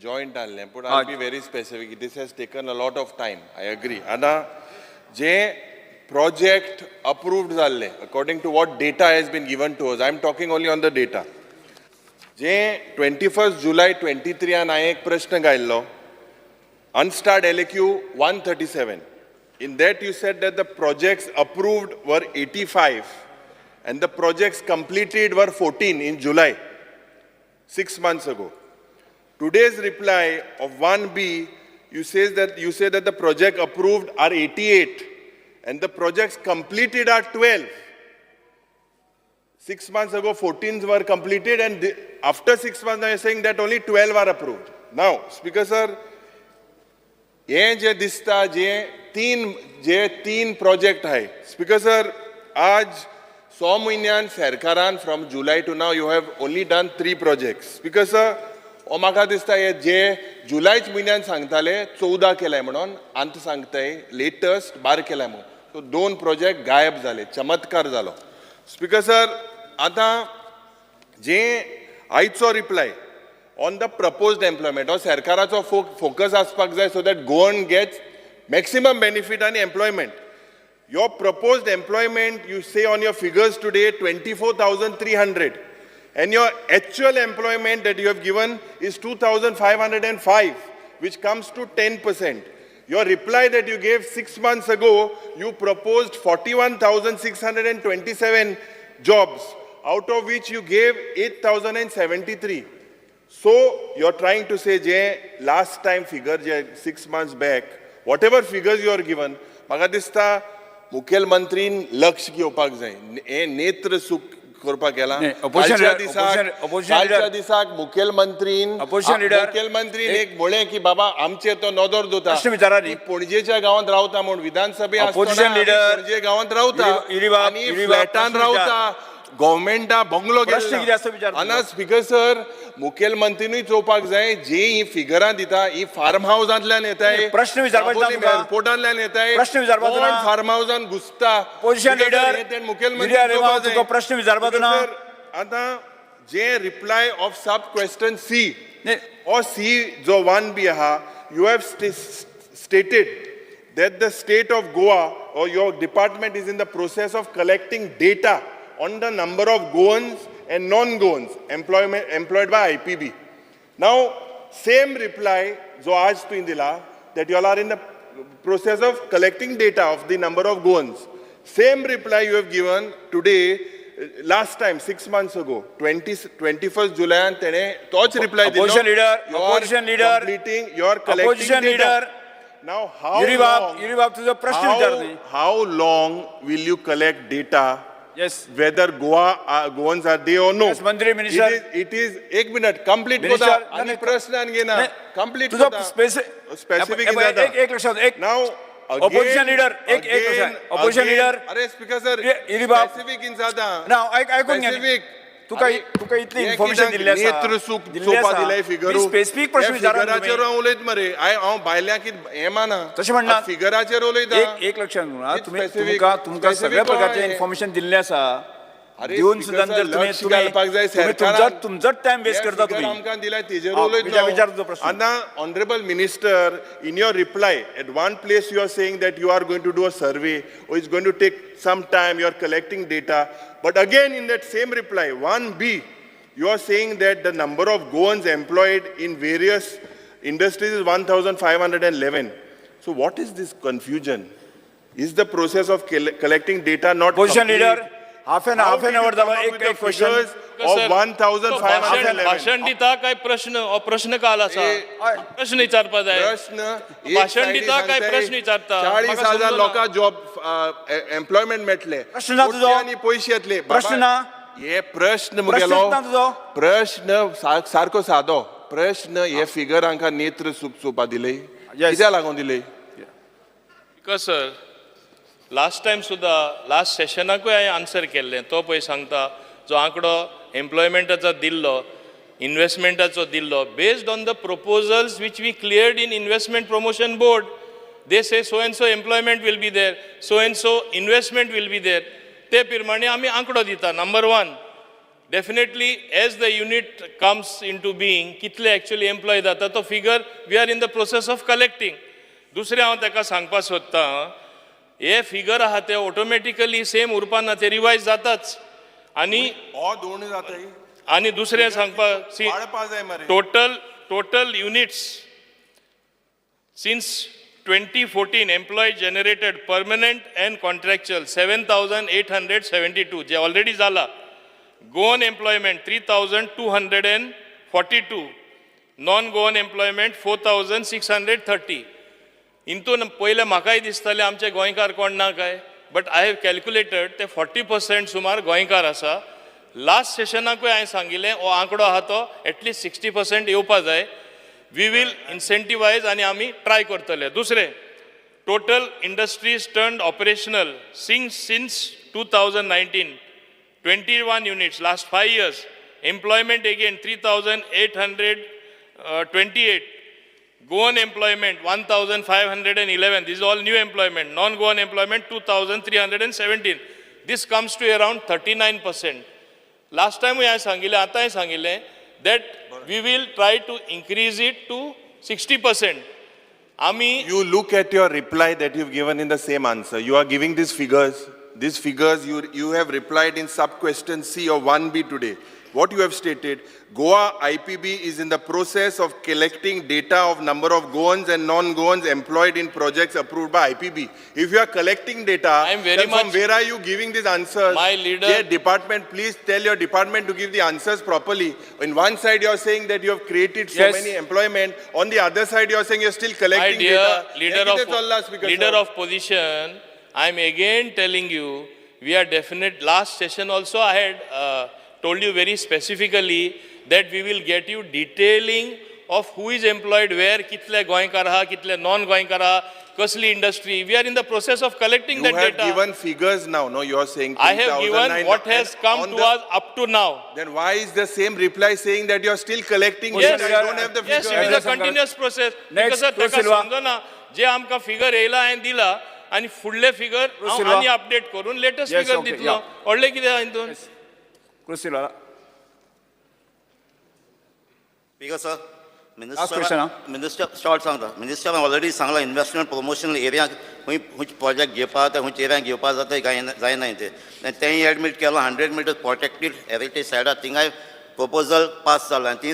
joint आणलें, पूण I be very specific. This has taken a lot of time, I agree. आतां जे प्रोजेक्ट अप्रूव्ड जाल्ले, according to what data has been given to us, I am talking only on the data. जे 21 जुलय 23 हांवें एक प्रश्न घायल्लो, unstarred LAQ 137. In that you said that the projects approved were 85 and the projects completed were 14 in July, 6 months ago. Today's reply of 1B, you say that the project approved are 88 and the projects completed are 12. 6 months ago, 14 were completed, and after 6 months, now you're saying that only 12 are approved. Now, Speaker sir, हे जे दिसता जे तीन project आहे, speaker sir, आज 6 म्हयन्यान सरकारान from July to now you have only done three projects. Speaker sir, हो म्हाका दिसता हे जे जुलयच म्हयन्यान सांगताले 14 केलाय म्हणून, आतां सांगताय लेटस्ट 12 केलाय म्हणून. सो दोन प्रोजेक्ट गायब जाले, चमत्कार जालो. स्पीकर सर, आतां जे आयचो reply on the proposed employment, हो सरकाराचो फोकस आसपाक जाय so that Goan gets maximum benefit आनी employment. Your proposed employment, you say on your figures today, 24,300. And your actual employment that you have given is 2,505, which comes to 10%. Your reply that you gave 6 months ago, you proposed 41,627 jobs, out of which you gave 8,073. So you're trying to say, J, last time figure, J, 6 months back, whatever figures you are given, म्हाका दिसता मुखेलमंत्रीन लक्ष घेवपाक जाय, हे नेत्र सुख करपाक गेला. नाही, opposition कालच्या leader, दिसाक opposition कालच्या leader. दिसाक मुखेलमंत्रीन Opposition leader. मुखेलमंत्रीन एक म्हळें की बाबा आमचे तो नदर दवरता प्रश्न विचारा न्ही. की पणजेच्या गांवांत रावता म्हूण विधानसभे Opposition leader. Panaji गांवांत रावता युरी बाब, आनी युरी बाब, फ्लॅटान प्रश्न विचार. रावता, गव्हर्मेंटा बंगलो. प्रश्न कितें आसा विचार तुजो. आना स्पीकर सर, मुखेलमंत्रीनूय चोवपाक जाय, जी ही फिगरां दिता ही फार्म हावजांतल्यान येताय, नाही, प्रश्न विचारपाचो ना तुका. एअरपोर्टांतल्यान येताय. प्रश्न विचारपाचो ना. फार्म हावजान घुसता. Opposition Speaker sir, leader, हे ते मुखेलमंत्री युरी आलेमाव, चोवपाक जाय. तुका प्रश्न विचारपाचो ना. Speaker sir, आतां जे reply of sub question C नाही. or C जो 1B आहा, you have stated that the state of Goa or your department is in the process of collecting data on the number of Goans and non-Goans employed by IPB. Now, same reply जो आज तुवें दिला that you all are in the process of collecting data of the number of Goans. Same reply you have given today, last time, 6 months ago, 20, 21st July, and तेणे तोच reply दिलो. Opposition leader, You are opposition leader, completing, you are collecting opposition data. leader. Now, how Yuri बाब, long, Yuri बाब, तुजो प्रश्न विचार न्ही. how long will you collect data Yes. whether Goans are there or no? Yes, Mantri, Minister. It is, एक minute, complete Minister, कोता. आनी नाही, प्रश्न आणखी ना. नाही, Complete तुजो कोता. स्पेसिफिक Specific जाता. एक एक लक्षात एक Now, again, Opposition leader, एक एक again, लक्षात. Opposition again, leader. अरे स्पीकर सर, युरी बाब. स्पेसिफिक जाता. ना, ऐकून घे. Specific. तुका अरे, तुका इतली हे इन्फॉर्मेशन कित्याक दिल्ली आसा. नेत्र सुख दिल्ली चोवपा आसा. दिलाय फिगरू. मी स्पेसिफिक प्रश्न हे विचारला फिगराचेर तुमी. हांव उलयत मरे. हांव भायल्या कित हें माना. तशें म्हणना. फिगराचेर उलयता. एक एक लक्षात घेवन It's तुमी specific. तुमकां तुमकां Specific सगळ्या प्रकारचे हय. इन्फॉर्मेशन दिल्लें आसा. अरे, दिवन speaker सुद्दां sir, जर तुमी लक्ष घालपाक जाय तुमी सरकारान. तुमचोच टायम वेस्ट हे करता figure तुमी. आमकां दिल्या तेजेर हा, उलयत विचार- विचार तुजो प्रश्न. आतां honourable minister, in your reply at one place you are saying that you are going to do a survey or it's going to take some time, you are collecting data, but again in that same reply 1B you are saying that the number of Goans employed in various industries is 1,511. So what is this confusion? Is the process of collecting data not Opposition complete? leader, half an How half did an you hour come जालो up एक with the एक question figures Of one thousand five hundred भाशण दिता काय प्रश्न हो प्रश्न काल आसा प्रश्न विचारपा जाय प्रश्न एक भाशण सायडी दिता काय सांगताय, प्रश्न विचारता चाळीस म्हाका हजार समजना. लोकांक जॉब एम्प्लॉयमेंट मेळटले प्रश्न ना तुजो? आनी पयशे येतले बाबा, प्रश्न ना? हे प्रश्न मुगेलो प्रश्नच ना तुजो? प्रश्न सारको सादो प्रश्न हे फिगर हांकां नेत्र सुपा दिले Yes. कित्याक लागून दिले because sir last time सुद्दां लास्ट सेशनाकूय हांवें आन्सर केल्लें तो पळय सांगता जो आंकडो एम्प्लॉयमेंटाचो दिल्लो इन्वेस्टमेंटाचो दिल्लो based on the proposals which we cleared in investment promotion board they say so and so employment will be there so and so investment will be there ते प्रमाणे आमी आंकडो दिता number one definitely as the unit comes into being कितले actually employ जाता तो figure we are in the process of collecting दुसरें हांव ताका सांगपाक सोदतां हे फिगर आहा ते ऑटोमॅटिकली सेम उरपा ना ते रिवायज जाताच आनी हो दोन जाता आनी दुसरें सांगपाक सी वाडपा जाय मरे total units since 2014 employee generated permanent and contractual 7872 J already जाला Goan employment 3242 non Goan employment 4630 इंतून पयलें म्हाकाय दिसतालें आमचे गोंयकार कोण ना काय बट I have calculated ते 40% सुमार गोंयकार आसा लास्ट सेशनाकूय हांवें सांगिल्लें हो आंकडो आहा तो एटलिस्ट 60% येवपा जाय we will इन्सेंटिवायज आनी आमी ट्राय करतले दुसरें total industries turn operational since 2019 21 units last 5 years employment again 3828 Goan employment 1511 this is all new employment non Goan employment 2317 this comes to around 39% last time हांवें सांगिल्लें आतांय सांगिल्लें that we will try to increase it to 60% आमी You look at your reply that you've given in the same answer. You are giving these figures. These figures you have replied in sub question C or 1B today. What you have stated, Goa IPB is in the process of collecting data of number of Goans and non-Goans employed in projects approved by IPB. If you are collecting data, I am very then from much- where are you giving these answers? My leader- Dear department, please tell your department to give the answers properly. In one side, you are saying that you have created so Yes. many employment. On the other side, you are saying you are still My collecting dear data. leader हे कितें चल्लां, of Speaker leader sir? Of position, I am again telling you, we are definite. Last session also I had told you very specifically that we will get you detailing of who is employed where, कितले गोंयकार आहा, कितले non गोंयकार आहा, कसली industry. We are in the process of collecting You that have data. given figures now, no? You are saying I have given 3,009 what has come On to the- us up to now. Then why is the same reply saying that you are still collecting Yes. data? You don't have the Yes, figures. it is a Address on continuous process. Next, Because sir, Cruz ताका Silva. समजना जे आमकां figure येयला हांवें दिला आनी फुडले figure हांव Silva. आनी अपडेट करून लेटस्ट Yes, figure okay, दितलो yeah. व्हडलें कितें आहा हितून Cruz Silva. Speaker sir Last question, ah. Minister short सांगता मिनिस्टरान ऑलरेडी सांगला इन्वेस्टमेंट प्रमोशन एरिया खंय खंयचे प्रोजेक्ट घेवपा जाता खंयच्या एरियान घेवपा जाता काय जायना ते आनी तेंय एडमीट केलां 100 meter protected heritage सायडार थिंगाय प्रपोजल पास जाला आनी ती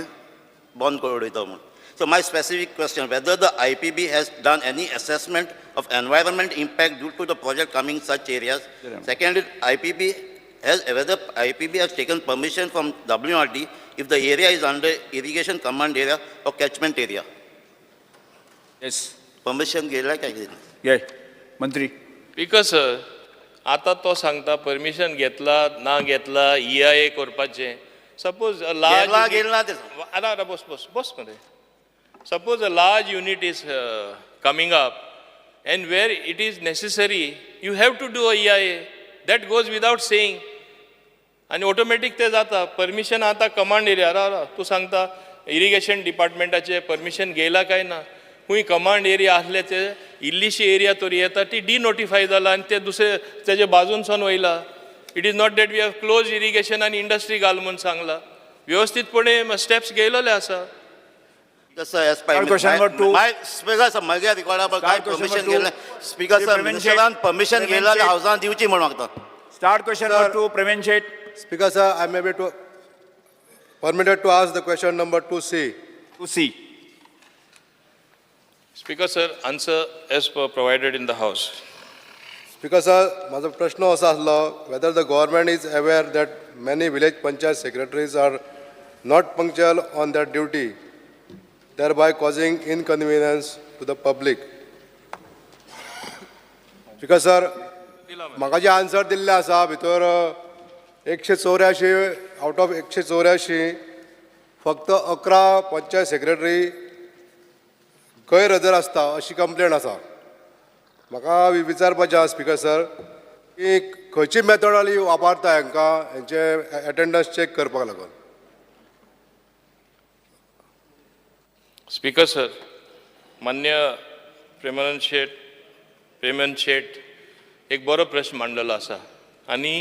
बंद करून उडयता म्हूण. So my specific question whether the IPB has done any assessment of environment impact due to the project coming such areas. Second, IPB has whether IPB has taken permission from WRD if the area is under irrigation command area or catchment area. Yes. Permission घेतला काय कितें? घे मंत्री. Because sir आतां तो सांगता permission घेतला ना घेतला ईआयए करपाचें सपोज लार्ज घेतला घेतला ते सांग. आरा आरा बस बस बस मरे suppose a large unit is coming up and where it is necessary you have to do a EIA that goes without saying आनी ऑटोमॅटीक ते जाता परमिशन आतां कमांड एरिया राव राव तूं सांगता इरिगेशन डिपार्टमेंटाचें परमिशन घेयला काय ना खूंय कमांड एरिया आसले ते इल्लीशी एरिया तरी येता ती डिनोटिफाय जाला आनी ते दुसरे तेजे बाजूनसून वयला. It is not that we have close irrigation आनी इंडस्ट्री घाल म्हूण सांगला व्यवस्थीतपणे स्टेप्स घेयलेले आसा. Speaker sir, as per Start question number two. My speaker sir, म्हज्या रिकॉर्डा काय Start question permission number two. घेतलें speaker sir Prevent मिनिस्टरान Shet. Permission Prevent घेतला Shet. हावसान दिवची म्हूण मागता. Start question number two, Praveen Shet. Speaker sir, I may be to permitted to ask the question number 2C. 2C. Speaker sir, answer as per provided in the house. Speaker sir, म्हाजो प्रश्न असो आसलो, whether the government is aware that many village panchayat secretaries are not punctual on their duty, thereby causing inconvenience to the public. Speaker sir, म्हाका जे answer दिल्ले आसा भितर 184 out of 184 फक्त 11 panchayat secretary गैरहजर आसता अशी कंप्लेन आसा. म्हाका विचारपाचें आसा स्पीकर सर की खंयची मेथडॉलॉजी वापरता हांकां हेंचे एटेंडन्स चॅक करपाक लागून? स्पीकर सर, मान्य प्रेमानंद शेट, प्रेमनंद शेट, एक बरो प्रश्न मांडलेलो आसा आनी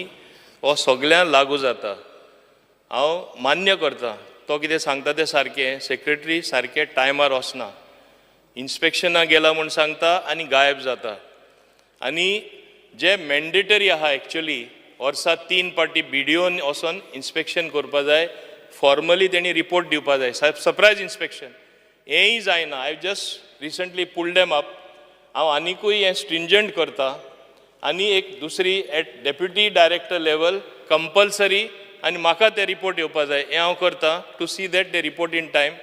हो सगळ्यांक लागू जाता. हांव मान्य करता, तो कितें सांगता तें सारकें. सेक्रेटरी सारकें टायमार वचना, इन्स्पेक्शनाक गेला म्हूण सांगता आनी गायब जाता. आनी जे मॅन्डेटरी आहा, एक्चुली वर्सा तीन पाटी बीडीओन वचोन इन्स्पेक्शन करपा जाय, फॉर्मली तेणी रिपोर्ट दिवपा जाय, सरप्रायज इन्स्पेक्शन, हेंय जायना. I just recently pulled them up. हांव आनिकूय हें स्ट्रिंजंट करता आनी एक दुसरी at deputy director level compulsory आनी म्हाका ते रिपोर्ट येवपा जाय, हें हांव करता to see that they report in time.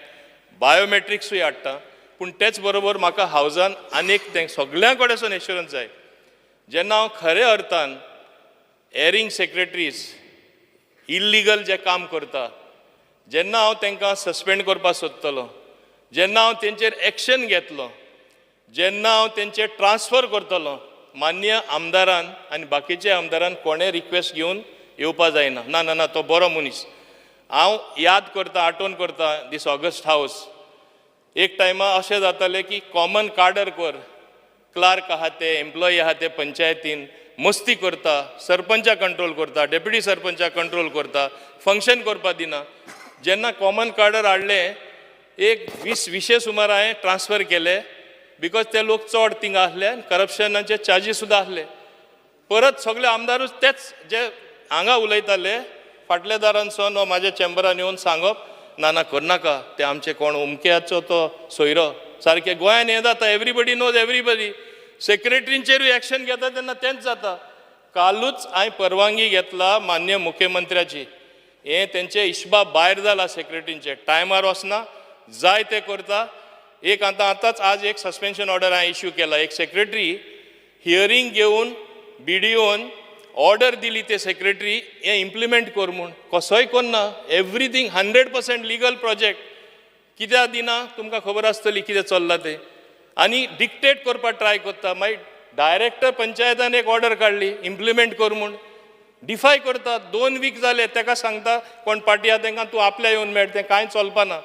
बायोमेट्रिक्सूय हाडटा, पूण तेच बरोबर म्हाका हावजान आनीक तें सगळ्यां कडेन एश्युरन्स जाय. जेन्ना हांव खऱ्या अर्थान एरिंग सेक्रेटरीज इल्लिगल जे काम करता, जेन्ना हांव तांकां सस्पेंड करपाक सोदतलो, जेन्ना हांव तेंचेर एक्शन घेतलो, जेन्ना हांव तेंचेर ट्रान्सफर करतलो, मान्य आमदारान आनी बाकीच्या आमदारान कोणें रिक्वेस्ट घेवन येवपा जायना, ना ना ना, तो बरो मनीस. हांव याद करता, आठवण करता, दीस ऑगस्ट हावस एक टायमा अशें जातालें की कॉमन काडर कर, क्लार्क आहा ते, एम्प्लॉई आहा ते पंचायतीन मस्ती करता, सरपंचा कंट्रोल करता, डेप्युटी सरपंचा कंट्रोल करता, फंक्शन करपा दिना. जेन्ना कॉमन कार्डर हाडलें, एक वीस विशे सुमार हांवें ट्रान्सफर केले, because ते लोक चड थिंगा आसले आनी करप्शनाचे चार्जीस सुद्दां आसले. परत सगळे आमदारूच तेच जे हांगा उलयताले, फाटल्या दारान वा म्हाज्या चेंबरान येवन सांगप, ना ना, करनाका ते, आमचे कोण उमक्याचो तो सोयरो. सारकें गोंयान हें जाता, everybody knows everybody. सेक्रेटरींचेरूय एक्शन घेता तेन्ना तेंच जाता. कालूच हांवें परवानगी घेतला मान्य मुख्यमंत्र्याची. हें तेंचे हिशबा भायर जाला, सेक्रेटरींचे टायमार वचना, जाय ते करता. एक आतां आतांच आज एक सस्पेन्शन ऑर्डर हांवें इश्यू केला. एक सेक्रेटरी हियरींग घेवन बीडीओन ऑर्डर दिली, ते सेक्रेटरी हें इम्प्लिमेंट कर म्हूण, कसोय करना. Everything 100% legal project कित्याक दिना, तुमकां खबर आसतली कितें चल्लां तें, आनी डिक्टेट करपाक ट्राय करता. मागीर डायरेक्टर पंचायतान एक ऑर्डर काडली, इम्प्लिमेंट कर म्हूण, डिफाय करता. 2 वीक जाले, ताका सांगता कोण पार्टी आहा तांकां, तूं आपल्या येवन मेळ, तें कांय चलपाना.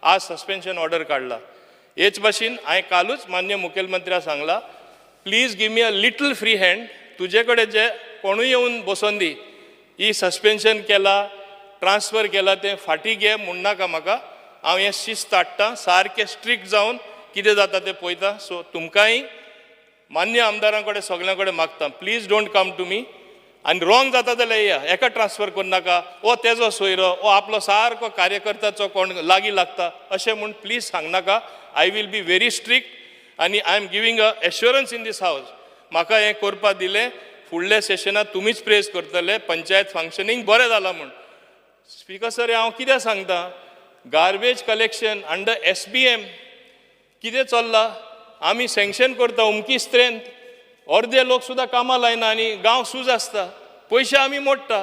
आज सस्पेन्शन ऑर्डर काडला. हेच भाशेन हांवें कालूच मान्य मुखेलमंत्र्याक सांगला, please give me a little free hand. तुजे कडेन जे कोणूय येवन बसोन दी, ही सस्पेन्शन केला, ट्रान्सफर केला, तें फाटीं घे म्हणनाका म्हाका. हांव हें शिस्त हाडटा, सारकें स्ट्रिक्ट जावन कितें जाता तें पळयता. सो तुमकांय मान्य आमदारां कडेन सगल्यां कडेन मागता, please don't come to me. आनी रॉंग जाता जाल्यार येया, एका ट्रान्सफर करनाका, ओ तेजो सोयरो, ओ आपलो सारको कार्यकर्त्याचो कोण लागीं लागता, अशें म्हूण please सांगनाका. I will be very strict आनी I am giving a assurance in this house. म्हाका हें करपाक दिलें, फुडल्या सेशनात तुमीच प्रेज करतले, पंचायत फंक्शनींग बरें जालां म्हूण. स्पीकर सर, हांव कितें सांगता, garbage collection under SBM कितें चल्लां? आमी सँक्शन करता अमकी स्ट्रेंथ, अर्दे लोक सुद्दां कामां लायना आनी गांव सूज आसता. पयशे आमी मोडटा,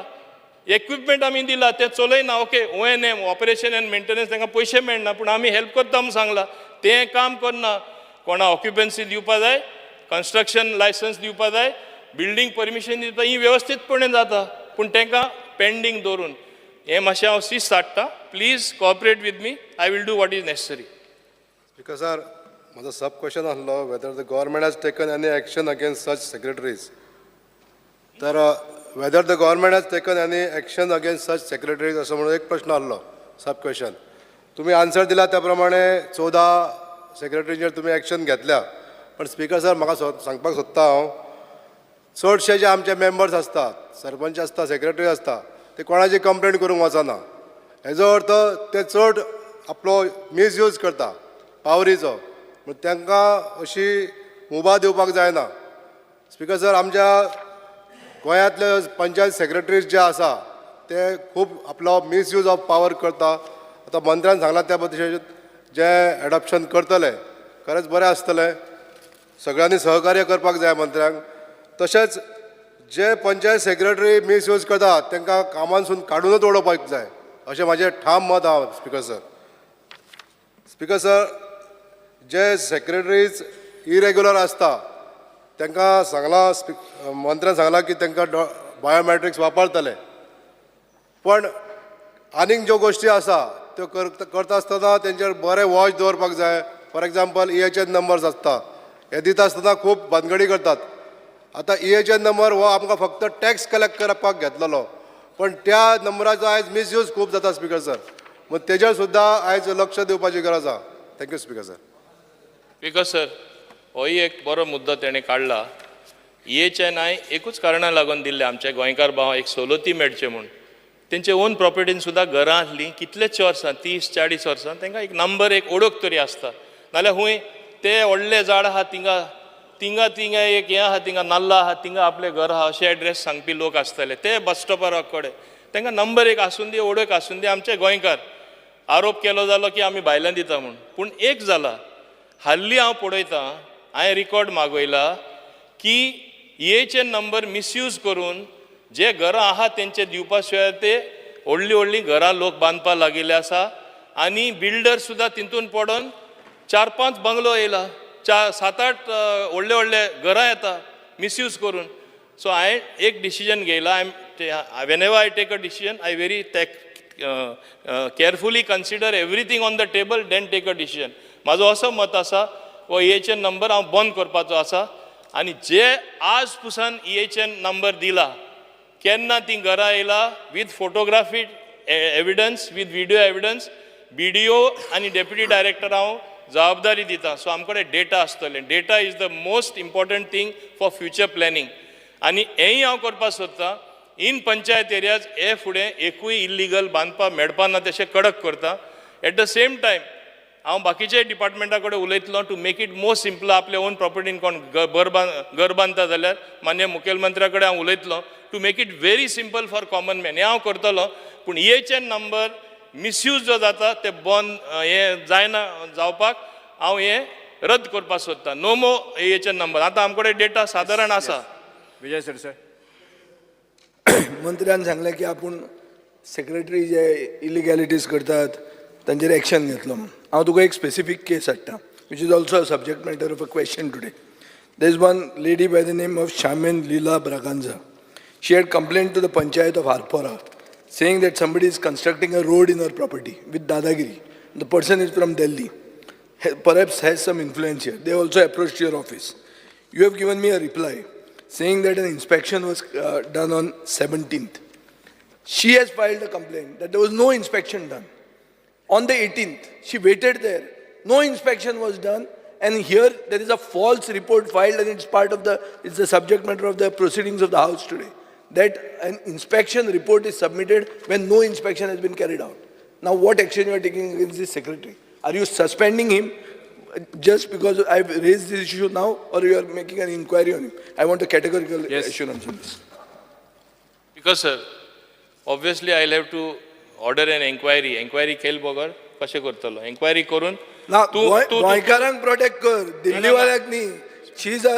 इक्विपमेंट आमी दिला, ते चलयना. Okay, O&M, operation and maintenance, तांकां पयशे मेळना, पूण आमी हेल्प करता म्हूण सांगलां, तें काम करना. कोणा ऑक्युपन्सी दिवपा जाय, कन्स्ट्रक्शन लायसन्स दिवपा जाय, बिल्डींग परमिशन दिवपा, ही वेवस्थीतपणे जाता, पूण तांकां पेंडींग दवरून. हें मातशें हांव शिस्त हाडटा. Please cooperate with me. I will do what is necessary. Speaker sir, म्हजो सब क्वेश्चन आसलो, whether the government has taken any action against such secretaries. तर whether the government has taken any action against such secretaries असो म्हणून एक प्रश्न आसलो, सब question. तुमी answer दिला त्या प्रमाणे 14 सेक्रेटरीचेर तुमी एक्शन घेतल्या, पण स्पीकर सर, म्हाका सांगपाक सोदता हांव, चडशे जे आमचे मेंबर्स आसतात, सरपंच आसता, सेक्रेटरी आसता, ते कोणाची कंप्लेंट करूंक वचना. हेजो अर्थ ते चड आपलो मिसयूज करता पावरीचो. म्हण तांकां अशी मुभा दिवपाक जायना. स्पीकर सर, आमच्या गोंयांतले पंचायत सेक्रेटरीज जे आसा ते खूब आपलो मिसयूज ऑफ पावर करता. आतां मंत्र्यान सांगलां त्या पद्दतीन जे एडॉप्शन करतले खरेंच बरें आसतलें. सगळ्यांनी सहकार्य करपाक जाय मंत्र्यांक. तशेंच जे पंचायत सेक्रेटरी मिसयूज करता तांकां कामांसून काडूनच उडोवपाक जाय अशें म्हाजें ठाम मत आहा स्पीकर सर. स्पीकर सर, जे सेक्रेटरीज इरेग्युलर आसता तांकां सांगलां, मंत्र्यान सांगलां की तांकां बायोमॅट्रिक्स वापरतले, पण आनीक ज्यो गोश्टी आसा त्यो करता आसतना तेंचेर बरें वॉच दवरपाक जाय. For example, EHN numbers आसता, हे दिता आसतना खूब भानगडी करतात. आतां EHN number हो आमकां फक्त टॅक्स कलेक्ट करपाक घेतलेलो, पण त्या नंबराचो आयज मिसयूज खूब जाता स्पीकर सर. मग तेजेर सुद्दां आयज लक्ष दिवपाची गरज आहा. Thank you speaker sir. Speaker sir, होय एक बरो मुद्दो तेणें काडला. EHNI एकूच कारणा लागून दिल्ले आमच्या गोंयकार भाव एक सवलती मेळचे म्हूण. तेंचे ओन प्रॉपर्टीन सुद्दां घरां आसलीं कितलेच वर्सां, 30-40 वर्सां, तांकां एक नंबर, एक ओळख तरी आसता. नाल्यार खूंय ते व्हडले झाड आहा थिंगा थिंगा थिंगा एक हें आहा, थिंगा नाल्ला आहा, थिंगा आपलें घर आहा अशे एड्रेस सांगपी लोक आसतले. ते बस स्टॉपार कडेन तांकां नंबर एक आसून दी, ओळख आसून दी. आमचे गोंयकार आरोप केलो जालो की आमी भायल्यान दिता म्हूण. पूण एक जाला, हाल्ली हांव पळयतां, हांवें रिकॉर्ड मागयला की EHN number misuse करून जे घरां आहा तेंचे दिवपा शिवाय ते व्हडलीं व्हडलीं घरां लोक बांदपाक लागिल्ले आसा आनी बिल्डर सुद्दां तितून पडोन 4-5 बंगलो येयला, 4-7-8 व्हडले व्हडले घरां येता मिसयूज करून. सो हांवें एक decision घेयला. I whenever I take a decision, I very carefully consider everything on the table, then take a decision. म्हाजो असो मत आसा, हो EHN number हांव बंद करपाचो आसा. आनी जे आज पुसान EHN number दिला, केन्ना ती घरां येयला with photography evidence, with video evidence, BDO आनी डेप्युटी डायरेक्टर हांव जबाबदारी दिता. सो आमचे कडेन डेटा आसतले. Data is the most important thing for future planning. आनी हेंय हांव करपाक सोदतां, इन पंचायत एरियाज हे फुडें एकूय इल्लिगल बांदपाक मेळपा ना तशें कडक करता. एट the same time हांव बाकीचे डिपार्टमेंटा कडेन उलयतलो to make it more simple. आपले ओन प्रॉपर्टीन कोण घर बांदता जाल्यार मान्य मुखेलमंत्र्या कडेन हांव उलयतलो to make it very simple for common man. हें हांव करतलो. पूण EHN number misuse जो जाता ते बंद हें जायना जावपाक हांव हें रद्द करपाक सोदतां. No more EHN number. आतां आमचे कडेन डेटा सादारण आसा. विजय सरदेसाय. मंत्र्यान सांगलें की आपूण सेक्रेटरी जे इलिगॅलिटीज करतात तांचेर एक्शन घेतलो म्हूण. हांव तुका एक स्पेसिफीक केस हाडटा, which is also a subject matter of a question today. There is one lady by the name of Shaman Leela Braganza. She had complained to the panchayat of Arpora, saying that somebody is constructing a road in her property with Dadagiri. The person is from Delhi, perhaps has some influence here. They also approached your office. You have given me a reply saying that an inspection was done on 17th. She has filed a complaint that there was no inspection done. On the 18th, she waited there. No inspection was done. And here there is a false report filed, and it's the subject matter of the proceedings of the House today, that an inspection report is submitted when no inspection has been carried out. Now, what action you are taking against this secretary? Are you suspending him just because I've raised this issue now, or you are making an inquiry on him? I want a categorical assurance on this. Because sir, obviously I have to order an enquiry. Enquiry केल बगर कशें करतलो? Enquiry करून ना, तूं तूं गोंयकारांक protect कर, दिल्लीवाल्याक न्ही. She is a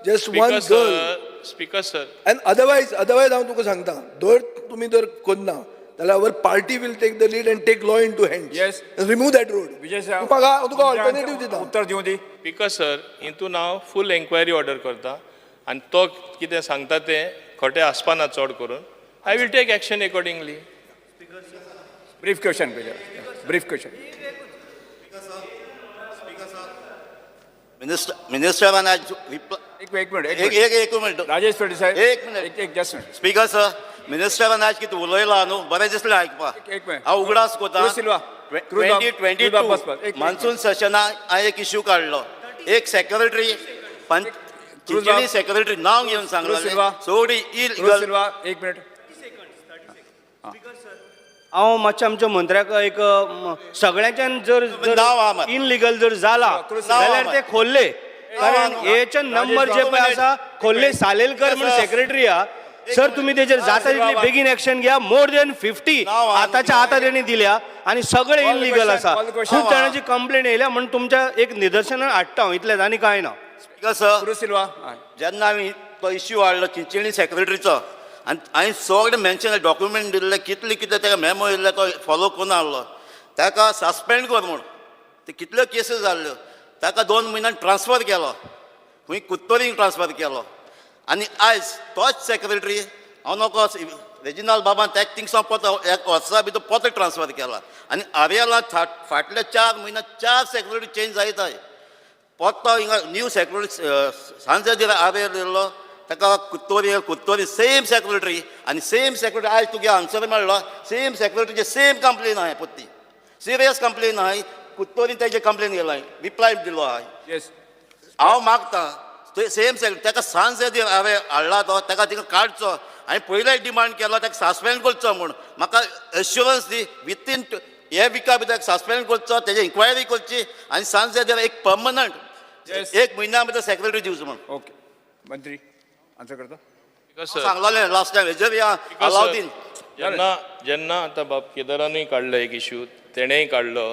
just one speaker girl. Sir, speaker sir, and otherwise हांव तुका सांगता, जर तुमी जर करना जाल्यार our party will take the lead and take law in to hand. Remove that road. Vijay साहेब, म्हाका हांव तुका ऑल्टरनेटीव दिता. उत्तर दिवं दी. स्पीकर सर, हितून हांव फूल एन्क्वायरी ऑर्डर करता आनी तो कितें सांगता तें खोटें आसपाना चड करून I will take action accordingly. Brief question, brief question. मिनिस्टरान आज एक एक मिनिट. एक एक एक मिनट. राजेश सरदेसाय. एक मिनिट. एक एक जस्ट मिनिट. स्पीकर सर, मिनिस्टरान आज कितें उलयला न्हू, बरें दिसलें आयकपाक. एक मिनिट. हांव उगडास कोता क्रूज सिल्वा, क्रूज बाब, ट्वेंटी ट्वेंटी क्रूज बाब, बस, बस. एक टू मान्सून सेशना हांवें एक इश्यू काडलो. एक सेक्रेटरी, क्रूज बाब. चिंचोली सेक्रेटरी नांव घेवन क्रूज सांगलें सिल्वा. सोडी क्रूज इलिगल. सिल्वा, एक मिनिट. हांव मातशें आमच्या मंत्र्याक एक सगळ्यांच्यान जर नांव आहा मात. इनलिगल जर जाला क्रूज नांव जाल्यार आहा. ते खोल्ले कारण हेचे नंबर जे पळय आसा खोल्ले सालेलकर म्हणून सेक्रेटरी हा सर, तुम्ही तेजेर जाता तितली बेगीन एक्शन घ्या. मोर दॅन 50 आताच्या आता तेणी दिल्या आनी सगळे इलिगल आसा. खूब जाणांची कंप्लेन येयल्या म्हूण तुमच्या एक निदर्शनाक हाडटा हांव, इतलेंच आनी कांय ना. Speaker sir, Cruz Silva. जेन्ना हांवें तो इश्यू हाडलो चिंचणी सेक्रेटरीचो आनी हांवें सगळें मेन्शन डॉक्युमेंट दिल्ले, कितले कितले ताका मेमो येयल्ले, तो फॉलो करून आहलो. ताका सस्पेंड कर म्हूण ते कितल्यो केसीस जाल्ल्यो, ताका 2 म्हयन्यान ट्रान्सफर केलो, खंय कुत्तोरींक ट्रान्सफर केलो. आनी आयज तोच सेक्रेटरी हांव नको रेजिनाल बाबान ताका थिंगसावन परतो एक वर्सा भितर परतो ट्रान्सफर केला. आनी आर्यला फाटल्या 4 म्हयन्यात 4 सेक्रेटरी चेंज जायत आहाय. परतो हिंगा न्यू सेक्रेटरी सांजे आर्यल येयल्लो, ताका कुत्तोरी कुत्तोरी सेम सेक्रेटरी आनी सेम सेक्रेटरी आयज तुगे आन्सर मेळ्ळो. सेम सेक्रेटरीचे सेम कंप्लेन आहाय, पोत्ती सिरियस कंप्लेन आहाय. कुत्तोरी तेजे कंप्लेन केलाय, रिप्लाय दिलो आहाय. येस. हांव मागता सेम सेक्रेटरी ताका सांजे हांवें हाडला तो ताका थिंगा काडचो. हांवें पयलें डिमांड केलो ताका सस्पेंड करचो म्हूण. म्हाका एश्युरन्स दी विथीन हे विका भितर सस्पेंड करचो, तेजे इन्क्वायरी करची आनी सांजे एक पर्मनंट 1 म्हयन्या भितर सेक्रेटरी दिवचो म्हूण. ओके, मंत्री आन्सर करता. सांगलोलें लास्ट टायम हेजेर अलाउद्दीन. जेन्ना जेन्ना आतां बाब केदारानूय काडलो एक इशू, तेणेय काडलो,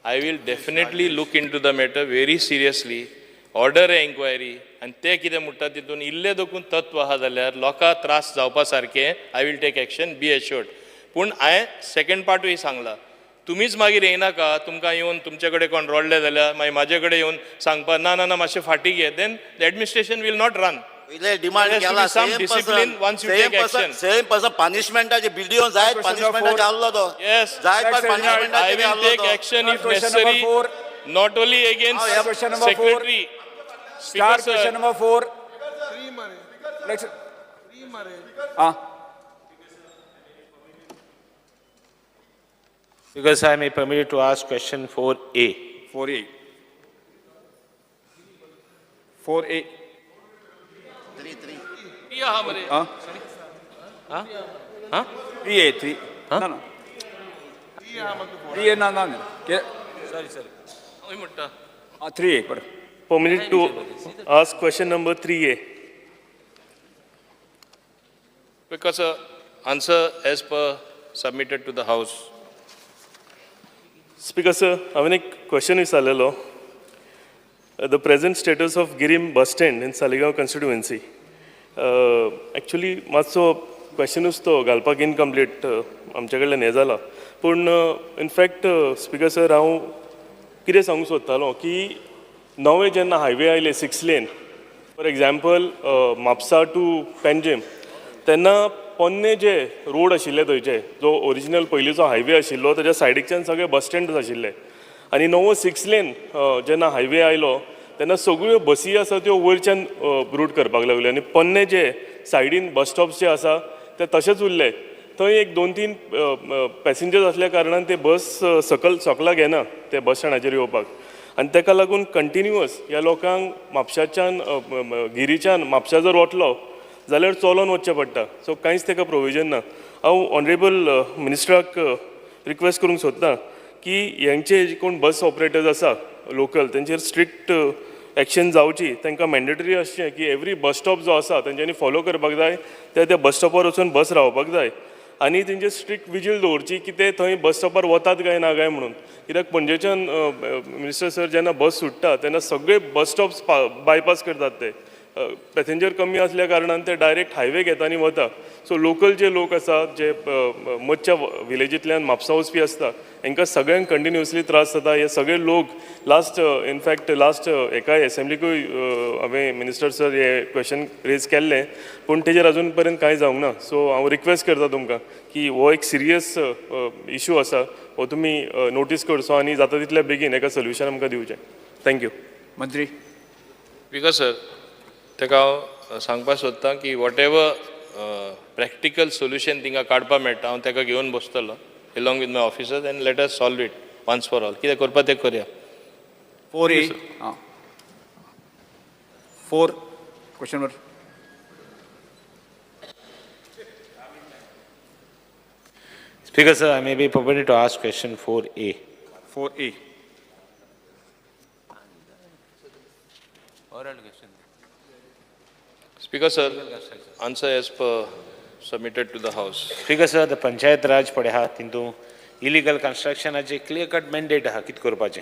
I will definitely look into the matter very seriously, order a enquiry आनी ते कितें म्हणटा तितून इल्लें दोकून तत्व आहा जाल्यार लोकांक त्रास जावपा सारकें I will take action, be assured. पूण हांवें सेकंड पार्टूय सांगला, तुमीच मागीर येयनाका, तुमकां येवन तुमचे कडेन कोण रडले जाल्यार मागीर म्हाजे कडेन येवन सांगपा ना ना ना मातशें फाटीं घे, then the administration will not run. पयले डिमांड There has to केला be some discipline once you take action. Same person पनिशमेंटाचे बिडिओ जायत पनिशमेंटाचे आहलो तो. Yes. जायत Next, I पनिशमेंटाचे will take action if Question number necessary, four. not only against Question number four. secretary. Star Speaker sir, question number 4. Next. Ah. Because I may permitted to ask question 4A. 4A. 4A. 3 Ah. Huh? 3A 3. No no. 3A ना ना. Sorry sorry. हांव म्हणटा. 3A बरं. Permitted to ask question number 3A. Because answer as per submitted to the house. Speaker sir, हांवें एक question विचारलेलो, the present status of Guirim bus stand in Saligao constituency. Actually मातसो क्वेश्चनूच तो घालपाक incomplete आमचे कडल्यान हें जाला, पूण इनफॅक्ट स्पीकर सर, हांव कितें सांगूंक सोदतालो की नवे जेन्ना हायवे आयले 6 lane, for example Mapusa to Panjim, तेन्ना पोन्ने जे रोड आशिल्ले थंयचे, जो ओरिजिनल पयलींचो हायवे आशिल्लो ताच्या सायडीकच्यान सगळे बस स्टँड आशिल्ले, आनी नवो 6 लेन जेन्ना हायवे आयलो तेन्ना सगळ्यो बसी आसा त्यो वयरच्यान रूट करपाक लागल्यो आनी पोन्ने जे सायडीन बस स्टॉप्स जे आसा ते तशेच उरले. थंय एक 2-3 पॅसेंजर्स आसल्या कारणान ते बस सकल सकला घेना ते बस स्टँडाचेर येवपाक, आनी ताका लागून कंटिन्युअस ह्या लोकांक म्हापशाच्यान गिरीच्यान म्हापशा जर वतलो जाल्यार चलोन वचचें पडटा. सो कांयच ताका प्रोविजन ना. हांव ऑनरेबल मिनिस्टराक रिक्वेस्ट करूंक सोदतां की हेंचे कोण बस ऑपरेटर्स आसा लोकल तेंचेर स्ट्रिक्ट एक्शन जावची. तांकां मॅन्डेटरी आसचें की एवरी बस स्टॉप जो आसा तेंच्यांनी फॉलो करपाक जाय, त्या त्या बस स्टॉपार वचून बस रावपाक जाय आनी तेंचे स्ट्रिक्ट विजील दवरची की ते थंय बस स्टॉपार वतात काय ना काय म्हणून. कित्याक पणजेच्यान मिनिस्टर सर जेन्ना बस सुट्टा तेन्ना सगळे बस स्टॉप्स बायपास करतात, ते पॅसेंजर कमी आसल्या कारणान ते डायरेक्ट हायवे घेता आनी वता. सो लोकल जे लोक आसा जे मदच्या विलेजींतल्यान म्हापसा वचपी आसता हांकां सगळ्यांक कंटिन्युअसली त्रास जाता. हे सगळे लोक लास्ट इनफॅक्ट लास्ट एकाय एसेंब्लीकूय हांवें मिनिस्टर सर हे क्वेश्चन रेज केल्लें, पूण तेजेर अजून पर्यंत कांय जावंक ना. सो हांव रिक्वेस्ट करता तुमकां की हो एक सिरियस इशू आसा, हो तुमी नोटीस करचो आनी जाता तितल्या बेगीन एका सोल्युशन आमकां दिवचें. Thank you. मंत्री. स्पीकर सर, ताका हांव सांगपाक सोदतां की what ever practical solution थिंगा काडपाक मेळटा हांव ताका घेवन बसतलो along with my officers and let us solve it once for all. कितें करपा तें करया. 4A. 4 question number. Speaker sir, I may be permitted to ask question 4A. 4A. Speaker sir, answer as per submitted to the house. Speaker sir, the Panchayat Raj पळय आहा तितून illegal कन्स्ट्रक्शनाचे clear cut mandate आहा कितें करपाचें.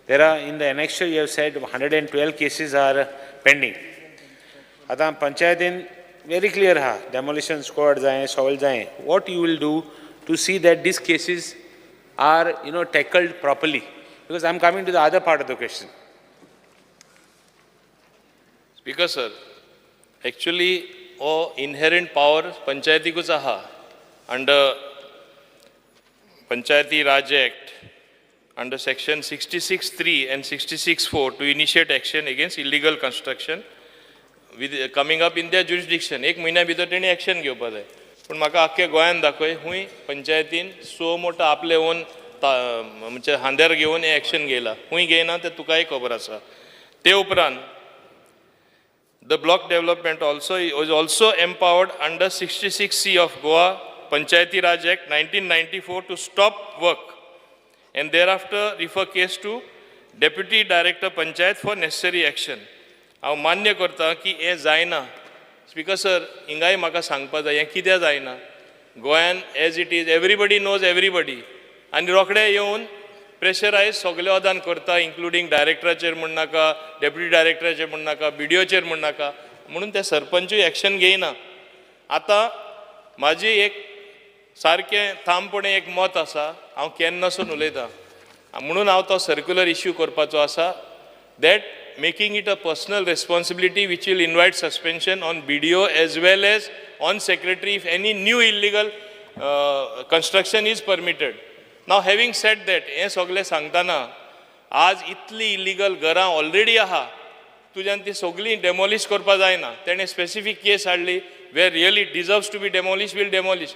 There are in the annexure you have said 112 cases are pending. आतां पंचायतीन very clear आहा, demolition squad जाय, सगळें जाय. What you will do to see that these cases are tackled properly? Because I am coming to the other part of the question. Speaker sir, actually हो inherent power पंचायतीकूच आहा under Panchayati Raj Act, under section 66(3) and 66(4) to initiate action against illegal construction with coming up in their jurisdiction. एक म्हयन्या भितर तेणी action घेवपा जाय. पूण म्हाका आख्खे गोंयान दाखय खूंय पंचायतीन सो मोठो आपले ओन म्हणजे खांद्यार घेवन हें एक्शन घेयला. खूंय घेयना तें तुकाय खबर आसा. ते उपरांत the block development also is also empowered under 66C of Goa Panchayati Raj Act 1994 to stop work and thereafter refer case to Deputy Director Panchayat for necessary action. हांव मान्य करता की हें जायना. स्पीकर सर, हिंगाय म्हाका सांगपा जाय हें कित्याक जायना. गोंयान as it is, everybody knows everybody आनी रोखडे येवन प्रेशरायज सगळे अदान करता, इन्क्लुडींग डायरेक्टराचेर म्हण नाका, डेप्युटी डायरेक्टराचेर म्हण नाका, बीडीओचेर म्हण नाका, म्हणून ते सरपंचूय एक्शन घेयना. आतां म्हाजी एक सारकें ठामपणे एक मत आसा, हांव केन्नासून उलयतां, म्हणून हांव तो सर्क्युलर इश्यू करपाचो आसा, that making it a personal responsibility which will invite suspension on BDO as well as on secretary if any new illegal construction is permitted. Now having said that, हें सगळें सांगतना आज इतली इलिगल घरां already आहा, तुज्यान ती सगळीं डेमोलिश करपा जायना. तेणें स्पेसिफीक केस हाडली where really deserves to be demolish, will demolish.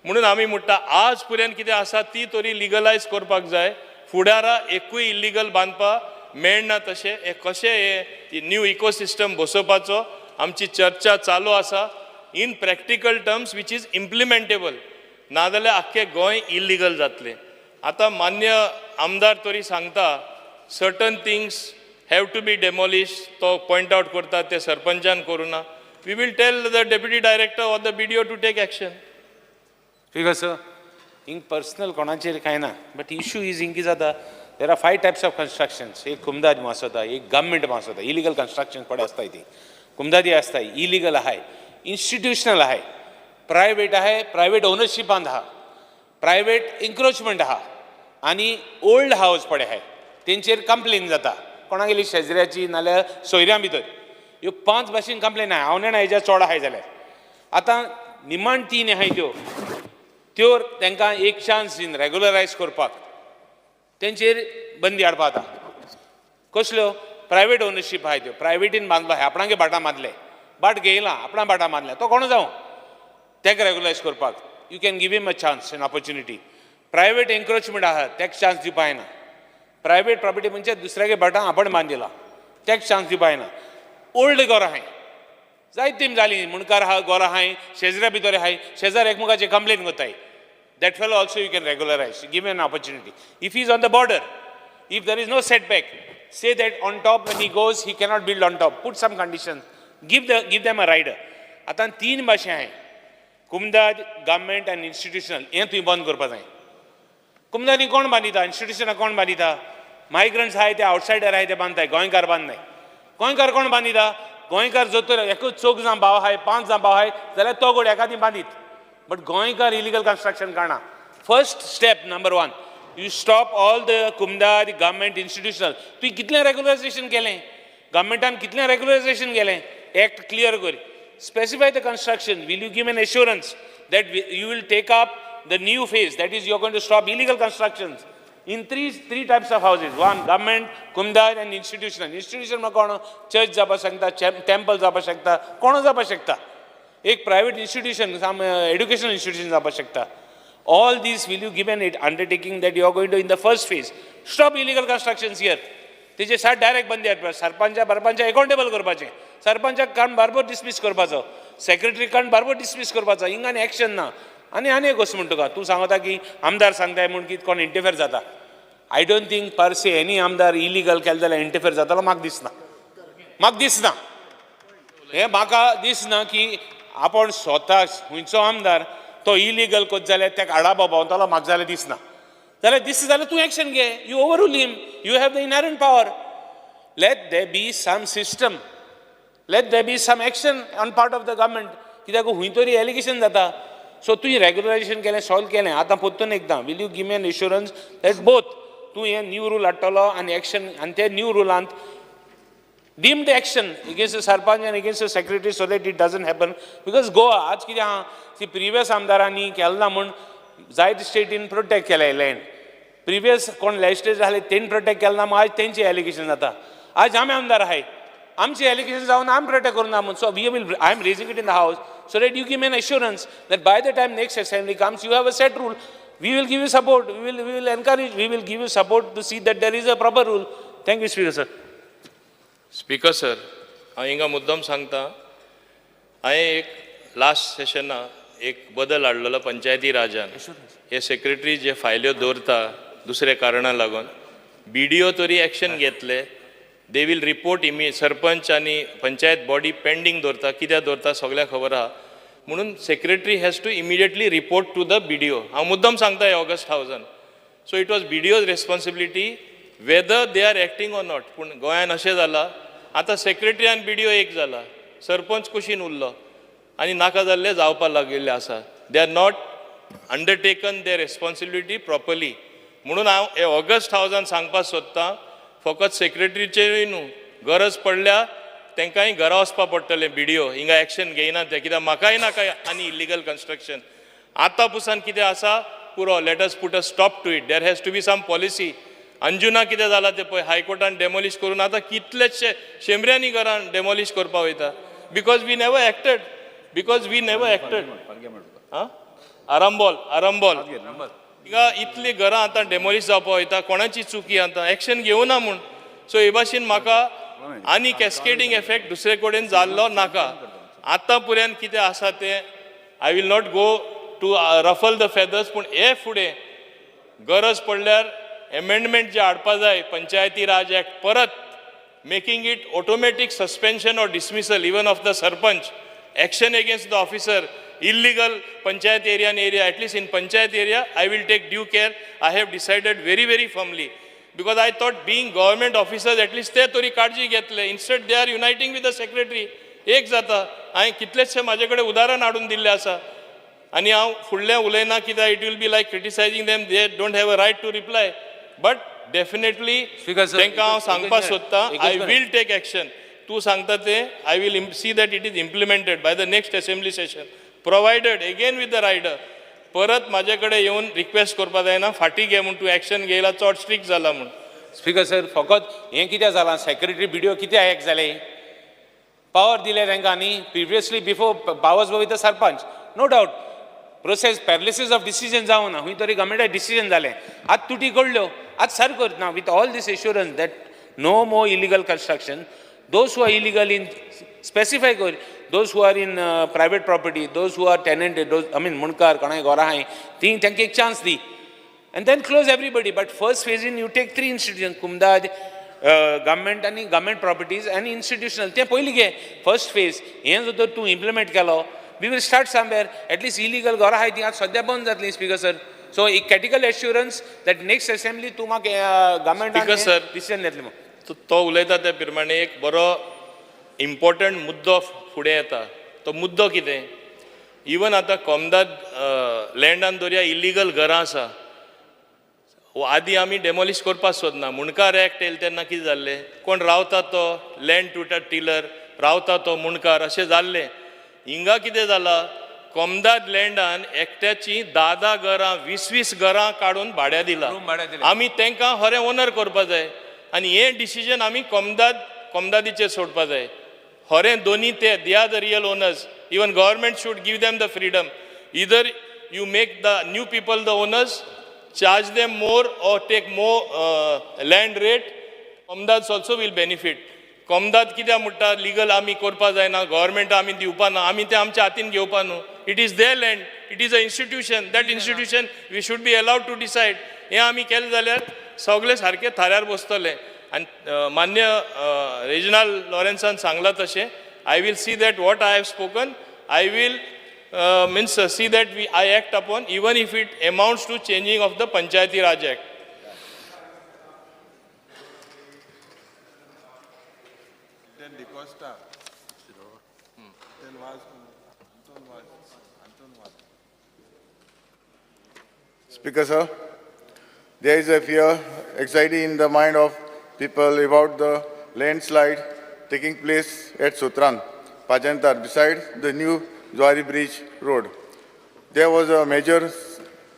म्हणून आमी म्हणटा आज पर्यंत कितें आसा ती तरी लिगलायज करपाक जाय. फुडारा एकूय इलिगल बांदपाक मेळना तशें हें कशें हें न्यू इकोसिस्टम बसोवपाचो आमची चर्चा चालू आसा in practical terms which is implementable. नाजाल्यार आख्खें गोंय इलिगल जातलें. आतां मान्य आमदार तरी सांगता certain things have to be demolish, तो पॉयंट आवट करता ते सरपंचान करूं ना. We will tell the deputy director or the BDO to take action. Speaker sir, हिंग पर्सनल कोणाचेर कांय ना, बट इशू is हिंग कितें जाता, there are 5 types of constructions. एक कुमदाद आसता, एक गव्हर्मेंट आसता, इलिगल कन्स्ट्रक्शन पडे आसताय ती कुमदादी आसताय, इलिगल आहाय, इन्स्टिट्युशनल आहाय, प्रायवेट आहाय, प्रायवेट ओनरशिपांत आहा, प्रायवेट इन्क्रोचमेंट आहा, आनी ओल्ड हावस पडे आहाय तेंचेर कंप्लेन जाता कोणागेली शेजऱ्याची नाल्यार सोयऱ्यां भितर. ह्यो 5 भाशेन कंप्लेन आहाय. हांव नेणा हेज्या चोड आहाय जाल्यार आतां निमाण 3 आहाय त्यो त्यो तांकां एक चान्स दिन रेगुलरायज करपाक, तेंचेर बंदी हाडपा. आतां कसल्यो प्रायवेट ओनरशीप आहाय त्यो प्रायवेटीन बांदलो आहाय, आपणागे भाटां बांदले, बाट घेयला आपणा भाटां बांदले, तो कोण जावं तेका रेगुलरायज करपाक you can give him a chance an opportunity. Private encroachment आहा तेका चान्स दिवपा जायना. प्रायवेट प्रॉपर्टी म्हणजे दुसऱ्यागे भाटां आपण बांदिला तेका चान्स दिवपा जायना. ओल्ड घरां आहाय जायतीं जालीं, मुणकार आहा, घरां आहाय, शेजऱ्या भितर आहाय, शेजार एकमेकाचेर कंप्लेन करताय. That fellow also you can regularize, give him an opportunity. If he is on the border, if there is no setback, say that on top when he goes, he cannot build on top. Put some conditions. Give them a rider. आतां 3 भाशे आहाय, कुमदाद, government आनी institutional, हें तुवें बंद करपा जाय. कुमदादी कोण बांदिता, इन्स्टिट्युशनां कोण बांदिता? मायग्रंट्स आहाय ते आवटसायडर आहाय ते बांदताय, गोंयकार बांदनाय. गोंयकार कोण बांदिता? गोंयकार जर तर एकूच 4 जाण भाव आहाय, 5 जाण भाव आहाय जाल्यार तो गोड एकादी बांदीत, बट गोंयकार इलिगल कन्स्ट्रक्शन काडना. First step number 1, you stop all the कुमदार, government, institutional. तुवें कितलें रेगुलरायजेशन केलें, गव्हर्मेंटान कितलें रेगुलरायजेशन केलें, एक्ट क्लियर कर, specify the construction. Will you give an assurance that you will take up the new phase, that is you are going to stop illegal constructions in three types of houses? 1 government, कुमदार and institutional. Institution कोण church जावपाक शकता, temple जावपाक शकता, कोण जावपाक शकता, एक private institution, educational institution जावपाक शकता. All these will you give an undertaking that you are going to in the first phase stop illegal constructions here. तेजे सात डायरेक्ट बंदी हाडपा, सरपंचा बरपंचा एकाउंटेबल करपाचें, सरपंचाक कान बारबोर डिसमीस करपाचो, सेक्रेटरी कान बारबोर डिसमीस करपाचो. हिंगा आनी एक्शन ना. आनी आनी एक गोश्ट म्हण तुका, तूं सांगता की आमदार सांगताय म्हूण की कोण इंटरफेर जाता. I don't think per se any आमदार इलिगल केलें जाल्यार इंटरफेर जातालो म्हाका दिसना. म्हाका दिसना हें, म्हाका दिसना की आपण स्वता खंयचो आमदार तो इलिगल करता जाल्यार ताका आडाबो भोंवतलो म्हाका जाल्यार दिसना. जाल्यार दिसता जाल्यार तूं एक्शन घे, you overrule him, you have the inherent power. Let there be some system, let there be some action on part of the government. कित्याक खंय तरी एलिगेशन जाता. सो तुवें रेगुलरायजेशन केलें, सॉल्व केलें, आतां परतून एकदां will you give me an assurance that both तूं हें न्यू रूल हाडटलो आनी एक्शन आनी ते new रुलांत deemed action against the sarpanch and against the secretary so that it doesn't happen? Because Goa आज कितें आहा ती प्रिवियस आमदारांनी केलें ना म्हूण जायते स्टेटीन प्रोटेक्ट केलें लँड. प्रिवियस कोण लेजिस्लेटर आसले तेणी प्रोटेक्ट केलें ना म्हूण आज तेंचे एलिगेशन जाता. आज आमी आमदार आहाय, आमचे एलिगेशन जावन आमी प्रोटेक्ट करूं ना म्हूण. So we will I am raising it in the house so that you give an assurance that by the time next assembly comes, you have a set rule. We will give you support, we will encourage, we will give you support to see that there is a proper rule. Thank you, Speaker sir. Speaker sir, हांव हिंगा मुद्दम सांगता, हांवें एक last सेशना एक बदल हाडलेलो पंचायती राजान. हे सेक्रेटरी जे फायल्यो दवरता दुसऱ्या कारणा लागून बीडीओ तरी एक्शन घेतले, they will report sarpanch आनी पंचायत बॉडी पेंडींग दवरता, कित्याक दवरता सगळ्यांक खबर आहा. म्हणून secretary has to immediately report to the BDO. हांव मुद्दम सांगता हे August हावजान. So it was BDO's responsibility whether they are acting or not. पूण गोंयान अशें जालां आतां सेक्रेटरी आनी बीडीओ एक जाला, सरपंच कुशीन उरलो आनी नाका जाल्लें जावपाक लागिल्लें आसा. They are not undertaken their responsibility properly. म्हणून हांव हे ऑगस्ट हावजान सांगपाक सोदतां, फकत सेक्रेटरीचेरूय न्हू, गरज पडल्या तांकांय घरा वचपा पडटलें. बीडीओ हिंगा एक्शन घेयना ते, कित्याक म्हाकाय नाका आनी इलिगल कन्स्ट्रक्शन. आतां पुसान कितें आसा पुरो, let us put a stop to it. There has to be some policy. Anjuna कितें जालां तें पळय, हायकोर्टान डेमोलिश करून आतां कितलेशे शेंबऱ्यांनी घरां डेमोलिश करपा वयता, because we never acted, because we never acted. आं, आरंबोल, आरंबोल हिंगा इतलीं घरां आतां डेमोलिश जावपा वयता. कोणाची चुकी? आतां एक्शन घेवना म्हूण. सो हे भाशेन म्हाका आनी कॅस्केडींग एफेक्ट दुसरे कडेन जाल्लो नाका. आतां पर्यंत कितें आसा तें I will not go to ruffle the feathers, पूण हे फुडें गरज पडल्यार एमेंडमेंट जे हाडपा जाय पंचायती राज एक्ट परत, making it automatic suspension or dismissal even of the sarpanch, action against the officer, illegal panchayat area and area, at least in panchayat area, I will take due care. I have decided very, very firmly. Because I thought being government officers, at least ते तरी काळजी घेतले. Instead, they are uniting with the secretary. एक जाता. हांवें कितलेशे म्हाजे कडेन उदाहरण हाडून दिल्लें आसा आनी हांव फुडलें उलयना, कित्याक it will be like criticizing them. They don't have a right to reply, but definitely Speaker sir, तांकां हांव एकच सांगपाक minute, सोदतां, एकच I minute. will take action. तूं सांगता तें I will see that it is implemented by the next assembly session, provided again with the rider. परत म्हाजे कडेन येवन रिक्वेस्ट करपा जायना फाटीं घे म्हूण, तूं एक्शन घेयला, चड स्ट्रिक्ट जाला म्हूण. स्पीकर सर, फकत हें कितें जालां, सेक्रेटरी बीडीओ कित्याक एक जाले? पावर दिले तांकां न्ही. Previously, before, powers with the sarpanch. No doubt process paralysis of decision जावना, खंय तरी गव्हर्मेंटाक डिसिजन जालें, आतां तुटी कडल्यो, आतां सारकें करतना with all this assurance that no more illegal construction. Those who are illegal in, specify कर, those who are in private property, those who are tenant, those, I mean, मुंडकार कोणाय घरां आहाय ती, तांकां एक chance the and then close everybody. But first phase in you take three institutions, Comunidade, government आनी government properties and institutional. तें पयलीं घे फर्स्ट फेज. हें जर तर तूं इम्प्लिमेंट केलो, we will start somewhere. At least illegal घरां आहाय तीं आतां सद्या बंद जातलीं. स्पीकर सर, सो एक critical assurance that next assembly तूं म्हाका Speaker government sir. Decision घेतलें म्हूण. तो उलयता त्या प्रमाणे एक बरो इम्पॉर्टंट मुद्दो फुडें येता. तो मुद्दो कितें? इवन आतां कोमदाद लँडान दर्या इलिगल घरां आसा, आदी आमी डेमोलिश करपाक सोदना. मुंडकार एक्ट येयले तेन्ना कितें जाल्लें? कोण रावता तो लँड टू टिलर, रावता तो मुंडकार, अशें जाल्लें. हिंगा कितें जालां? कोमदाद लँडान एकट्याची धा धा घरां, वीस वीस घरां काडून भाड्या दिला. रूम भाड्या दिले. आमी तांकां खरें ओनर करपा जाय आनी हें डिसिजन आमी कोमदाद कोमदादीचेर सोडपा जाय. खरें दोनी ते, they are the real owners. Even government should give them the freedom. Either you make the new people the owners, charge them more or take more land rate, Comunidades also will benefit. कोमदाद कित्याक म्हणटा legal आमी करपा जायना, government आमी दिवपा ना, आमी तें आमच्या हातीन घेवपा न्हू. It is their land, it is a institution. That institution we should be allowed to decide. हें आमी केलें जाल्यार सगळे सारके थाऱ्यार बसतले. आनी मान्य रेजिनाल्ड लॉरेन्सान सांगलां तशें I will see that what I have spoken I will means see that we I act upon even if it amounts to changing of the Panchayati Raj Act. Speaker, sir, there is a fear, anxiety in the mind of people about the landslide taking place at Sutran, Pajantar, beside the new Zuari Bridge Road. There was a major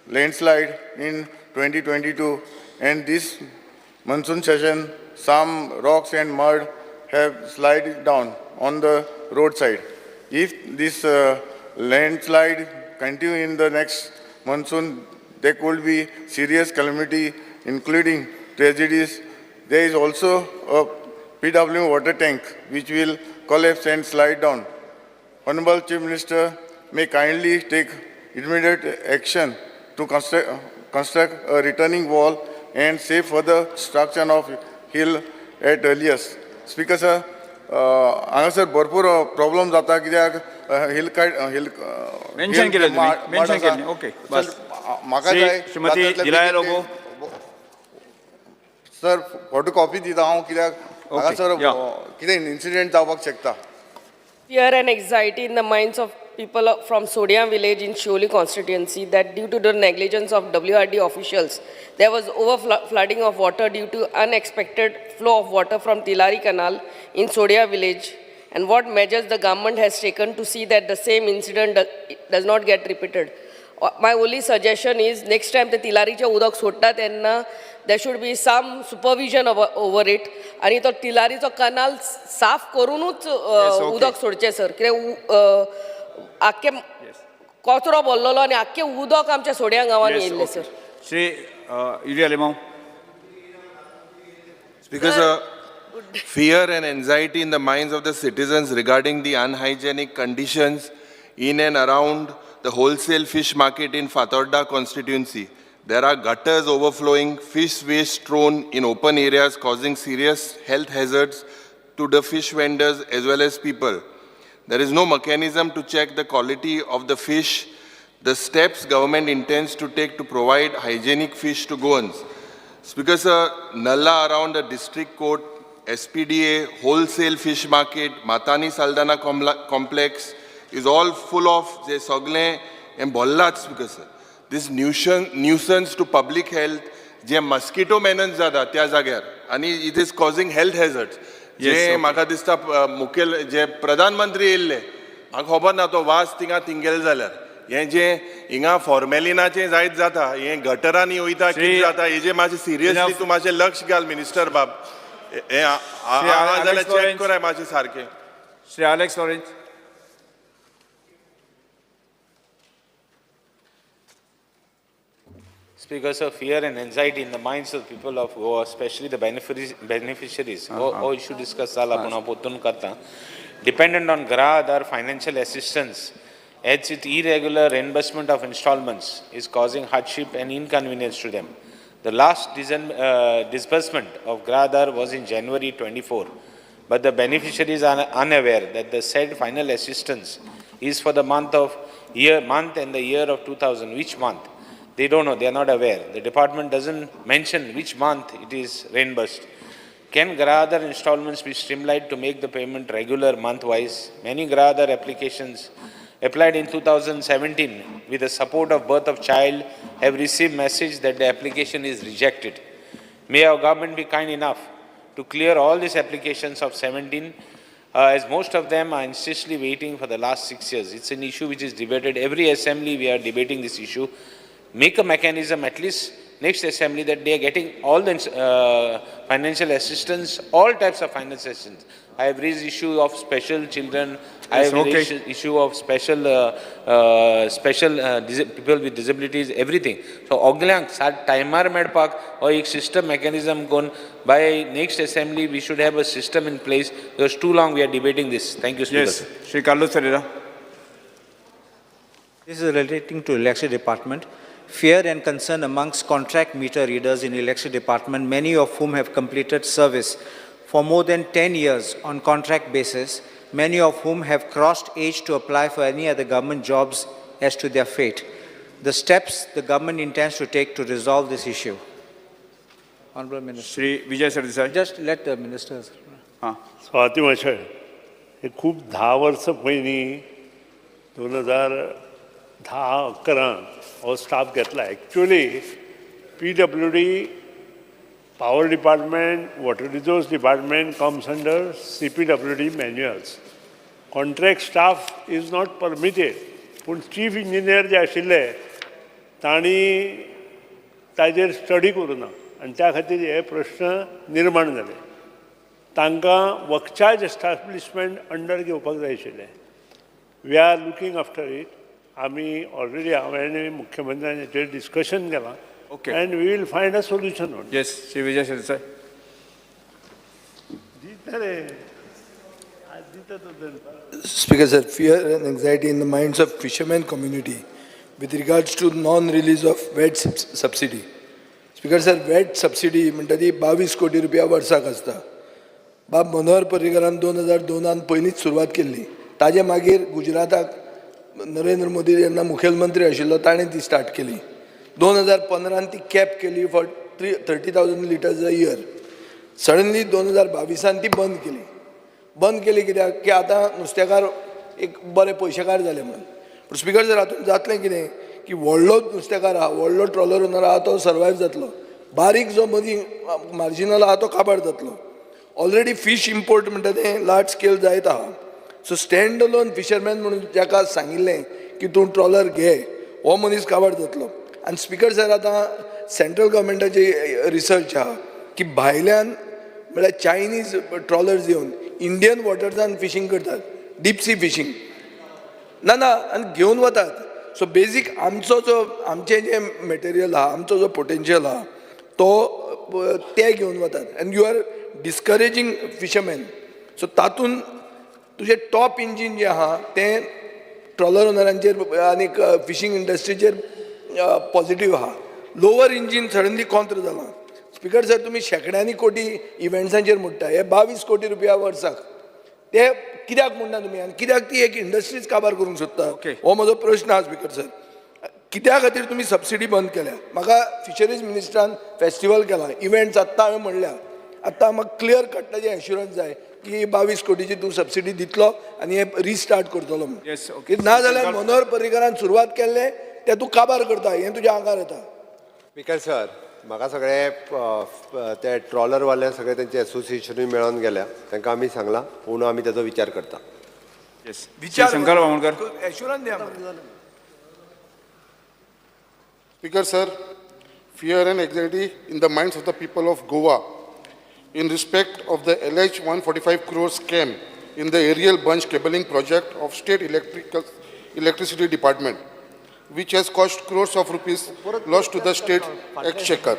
landslide in 2022, and this monsoon session, some rocks and mud have slid down on the roadside. If this landslide continue in the next monsoon, there could be serious calamity, including tragedies. There is also a PW water tank which will collapse and slide down. Honorable Chief Minister may kindly take immediate action to construct a retaining wall and save further destruction of hill at earliest. Speaker sir, हांगासर भरपूर problem जाता कित्याक hill काड hill mention केलें तुमी, mention केलें, okay, बस. म्हाका जाय श्रीमती दिलाया लोबो. सर, फोटो कॉपी दिता हांव कित्याक हांगासर कितें इन्सिडेंट जावपाक शकता. Fear and anxiety in the minds of people from Sodia village in Siolim constituency that due to the negligence of WRD officials, there was over flooding of water due to unexpected flow of water from Tilari Canal in Sodia village, and what measures the government has taken to see that the same incident does not get repeated. My only suggestion is next time the तिलारीचे उदक सोडटा तेन्ना there should be some supervision over it आनी तो तिलारीचो कनाल साफ करुनूच उदक सोडचें sir, कित्याक आख्खे कचरो भरलेलो आनी आख्खें उदक आमच्या सोड्या गांवांत येयल्लें sir. Shri Yuri Alemao. Speaker sir, fear and anxiety in the minds of the citizens regarding the unhygienic conditions in and around the wholesale fish market in Fatorda constituency. There are gutters overflowing, fish waste strewn in open areas causing serious health hazards to the fish vendors as well as people. There is no mechanism to check the quality of the fish, the steps government intends to take to provide hygienic fish to Goans. Speaker sir, Nalla around the district court, SPDA, wholesale fish market, Matani Saldana complex is all full of जे सगळे and भरलाच. Speaker sir, this nuisance to public health, J mosquito मेनन्स जाता त्या जाग्यार आनी it is causing health hazards. जे म्हाका दिसता मुखेल जे प्रधानमंत्री येयल्ले, म्हाका खबर ना तो वास थिंगा थिंगेल जाल्यार हें जें हिंगा फॉर्मेलिनाचें जायत जाता, हें गटरांनी वयता कितें जाता, हेजें मातशें सिरियसली तूं मातशें लक्ष घाल मिनिस्टर बाब, हें जाल्यार चॅक कराय मातशें सारकें. Shri Alex Lawrence. Speaker sir, fear and anxiety in the minds of people of Goa, especially the beneficiaries. हो issue discuss जाला पूण हांव पोत्तून करता. Dependent on Graha Aadhar financial assistance, as its irregular reimbursement of installments is causing hardship and inconvenience to them. The last disbursement of Graha Aadhar was in January 24, but the beneficiaries are unaware that the said final assistance is for the month of year, month and the year of 2000. Which month? They don't know, they are not aware. The department doesn't mention which month it is reimbursed. Can Graha Aadhar installments be streamlined to make the payment regular month-wise? Many Graha Aadhar applications applied in 2017 with the support of birth of child have received message that the application is rejected. May our government be kind enough to clear all these applications of 17, as most of them are insistently waiting for the last 6 years. It's an issue which is debated. Every assembly we are debating this issue. Make a mechanism at least next assembly that they are getting all the financial assistance, all types of financial assistance. I have raised issue of special children. I have raised issue of special people with disabilities, everything. So ogल्यांक सात टायमार मेळपाक हो एक system mechanism कोन by next assembly we should have a system in place, because too long we are debating this. Thank you, Speaker. Yes, Shri Carlos Ferreira. This is relating to electricity department. fear and concern amongst contract meter readers in electricity department, many of whom have completed service for more than 10 years on contract basis, many of whom have crossed age to apply for any other government jobs as to their fate. The steps the government intends to take to resolve this issue. Honorable Minister. Shri Vijay Sardesai. Just let the ministers. हां. स्वाती माशय, हे खूब 10 वर्सां पयलीं 2010-11 हो staff घेतला. Actually PWD, power department, water resource department comes under CPWD manuals. Contract staff is not permitted. पूण chief engineer जे आशिल्ले तांणी ताजेर स्टडी करूं ना आनी त्या खातीर हे प्रश्न निर्माण जाले. तांकां वर्क चार्ज एस्टाब्लिशमेंट अंडर घेवपाक जाय आशिल्लें. We are looking after it. आमी ऑलरेडी हांवें मुख्यमंत्र्यान हेचेर डिस्कशन केलां. And we will find a solution on. Yes, Shri Vijay Sardesai. दिता रे, आज दिता तो दनपार. Speaker sir, fear and anxiety in the minds of fishermen community with regards to non-release of VAT subsidy. Speaker sir, VAT subsidy म्हणटा ती 22 कोटी रुपया वर्साक आसता. बाब मनोहर पर्रीकरान 2002 पयलींच सुरवात केल्ली. ताजे मागीर गुजराताक नरेंद्र मोदी जेन्ना मुखेलमंत्री आशिल्लो ताणें ती स्टार्ट केली. 2015 ती कॅप केली for 30,000 litres a year. Suddenly 2022 ती बंद केली. बंद केली कित्याक की आतां नुस्तेकार एक बरे पयशेकार जाले म्हणून. पूण स्पिकर सर, हातूंत जातलें कितें की व्हडलो नुस्तेकार आहा, व्हडलो ट्रॉलर ओनर आहा तो सर्वायव जातलो, बारीक जो मदीं मार्जिनल आहा तो काबार जातलो. ऑलरेडी फीश इम्पोर्ट म्हणटा तें लार्ज स्केल जायत आहा. सो स्टँड अलोन फिशरमॅन म्हणून जाका सांगिल्लें की तूं ट्रॉलर घे, हो मनीस काबार जातलो. आनी स्पिकर सर, आतां सेंट्रल गव्हर्मेंटाची रिसर्च आहा की भायल्यान म्हळ्यार चायनीज ट्रॉलर्स येवन इंडियन वॉटर्सान फिशींग करतात, डीप सी फिशींग. ना ना, आनी घेवन वतात. सो बेजीक आमचो जो आमचें जें मटेरियल आहा, आमचो जो पोटेन्शियल आहा तो ते घेवन वतात. And you are discouraging fisherman. So तातूंत तुजें टॉप इंजीन जें आहा तें ट्रॉलर ओनरांचेर आनी फिशींग इंडस्ट्रीचेर पॉजिटीव आहा. लोवर इंजीन सडनली कॉन्त्र जालां. स्पिकर सर, तुमी शेंकड्यांनी कोटी इव्हेंट्सांचेर मोडटा, हे 22 कोटी रुपया वर्साक ते कित्याक म्हणना तुमी आनी कित्याक ती एक इंडस्ट्रीज काबार करूंक सोदता, हो म्हजो प्रश्न आहा. स्पिकर सर, कित्या खातीर तुमी सबसिडी बंद केल्या? म्हाका फिशरीज मिनिस्टरान फेस्टिवल केला, इव्हेंट्स आत्तां हांवें म्हणल्या, आतां म्हाका क्लियर कट ताजें एश्युरन्स जाय की 22 कोटीची तूं सबसिडी दितलो आनी हें रिस्टार्ट करतलो म्हणून. ना जाल्यार मनोहर पर्रीकरान सुरवात केल्लें तें तूं काबार करता, हें तुज्या आंगार येता. स्पिकर सर, म्हाका सगळे ते ट्रॉलरवाले सगळे तेंचे एसोसिएशनूय मेळोन गेल्या, तांकां आमी सांगलां, पूण आमी ताजो विचार करता. विचार शंकर बामणकर. एश्युरन्स द्या. Speaker sir, fear and anxiety in the minds of the people of Goa in respect of the alleged 145 crore scam in the aerial bunch cabling project of State Electricity Department, which has cost crores of rupees lost to the state exchequer.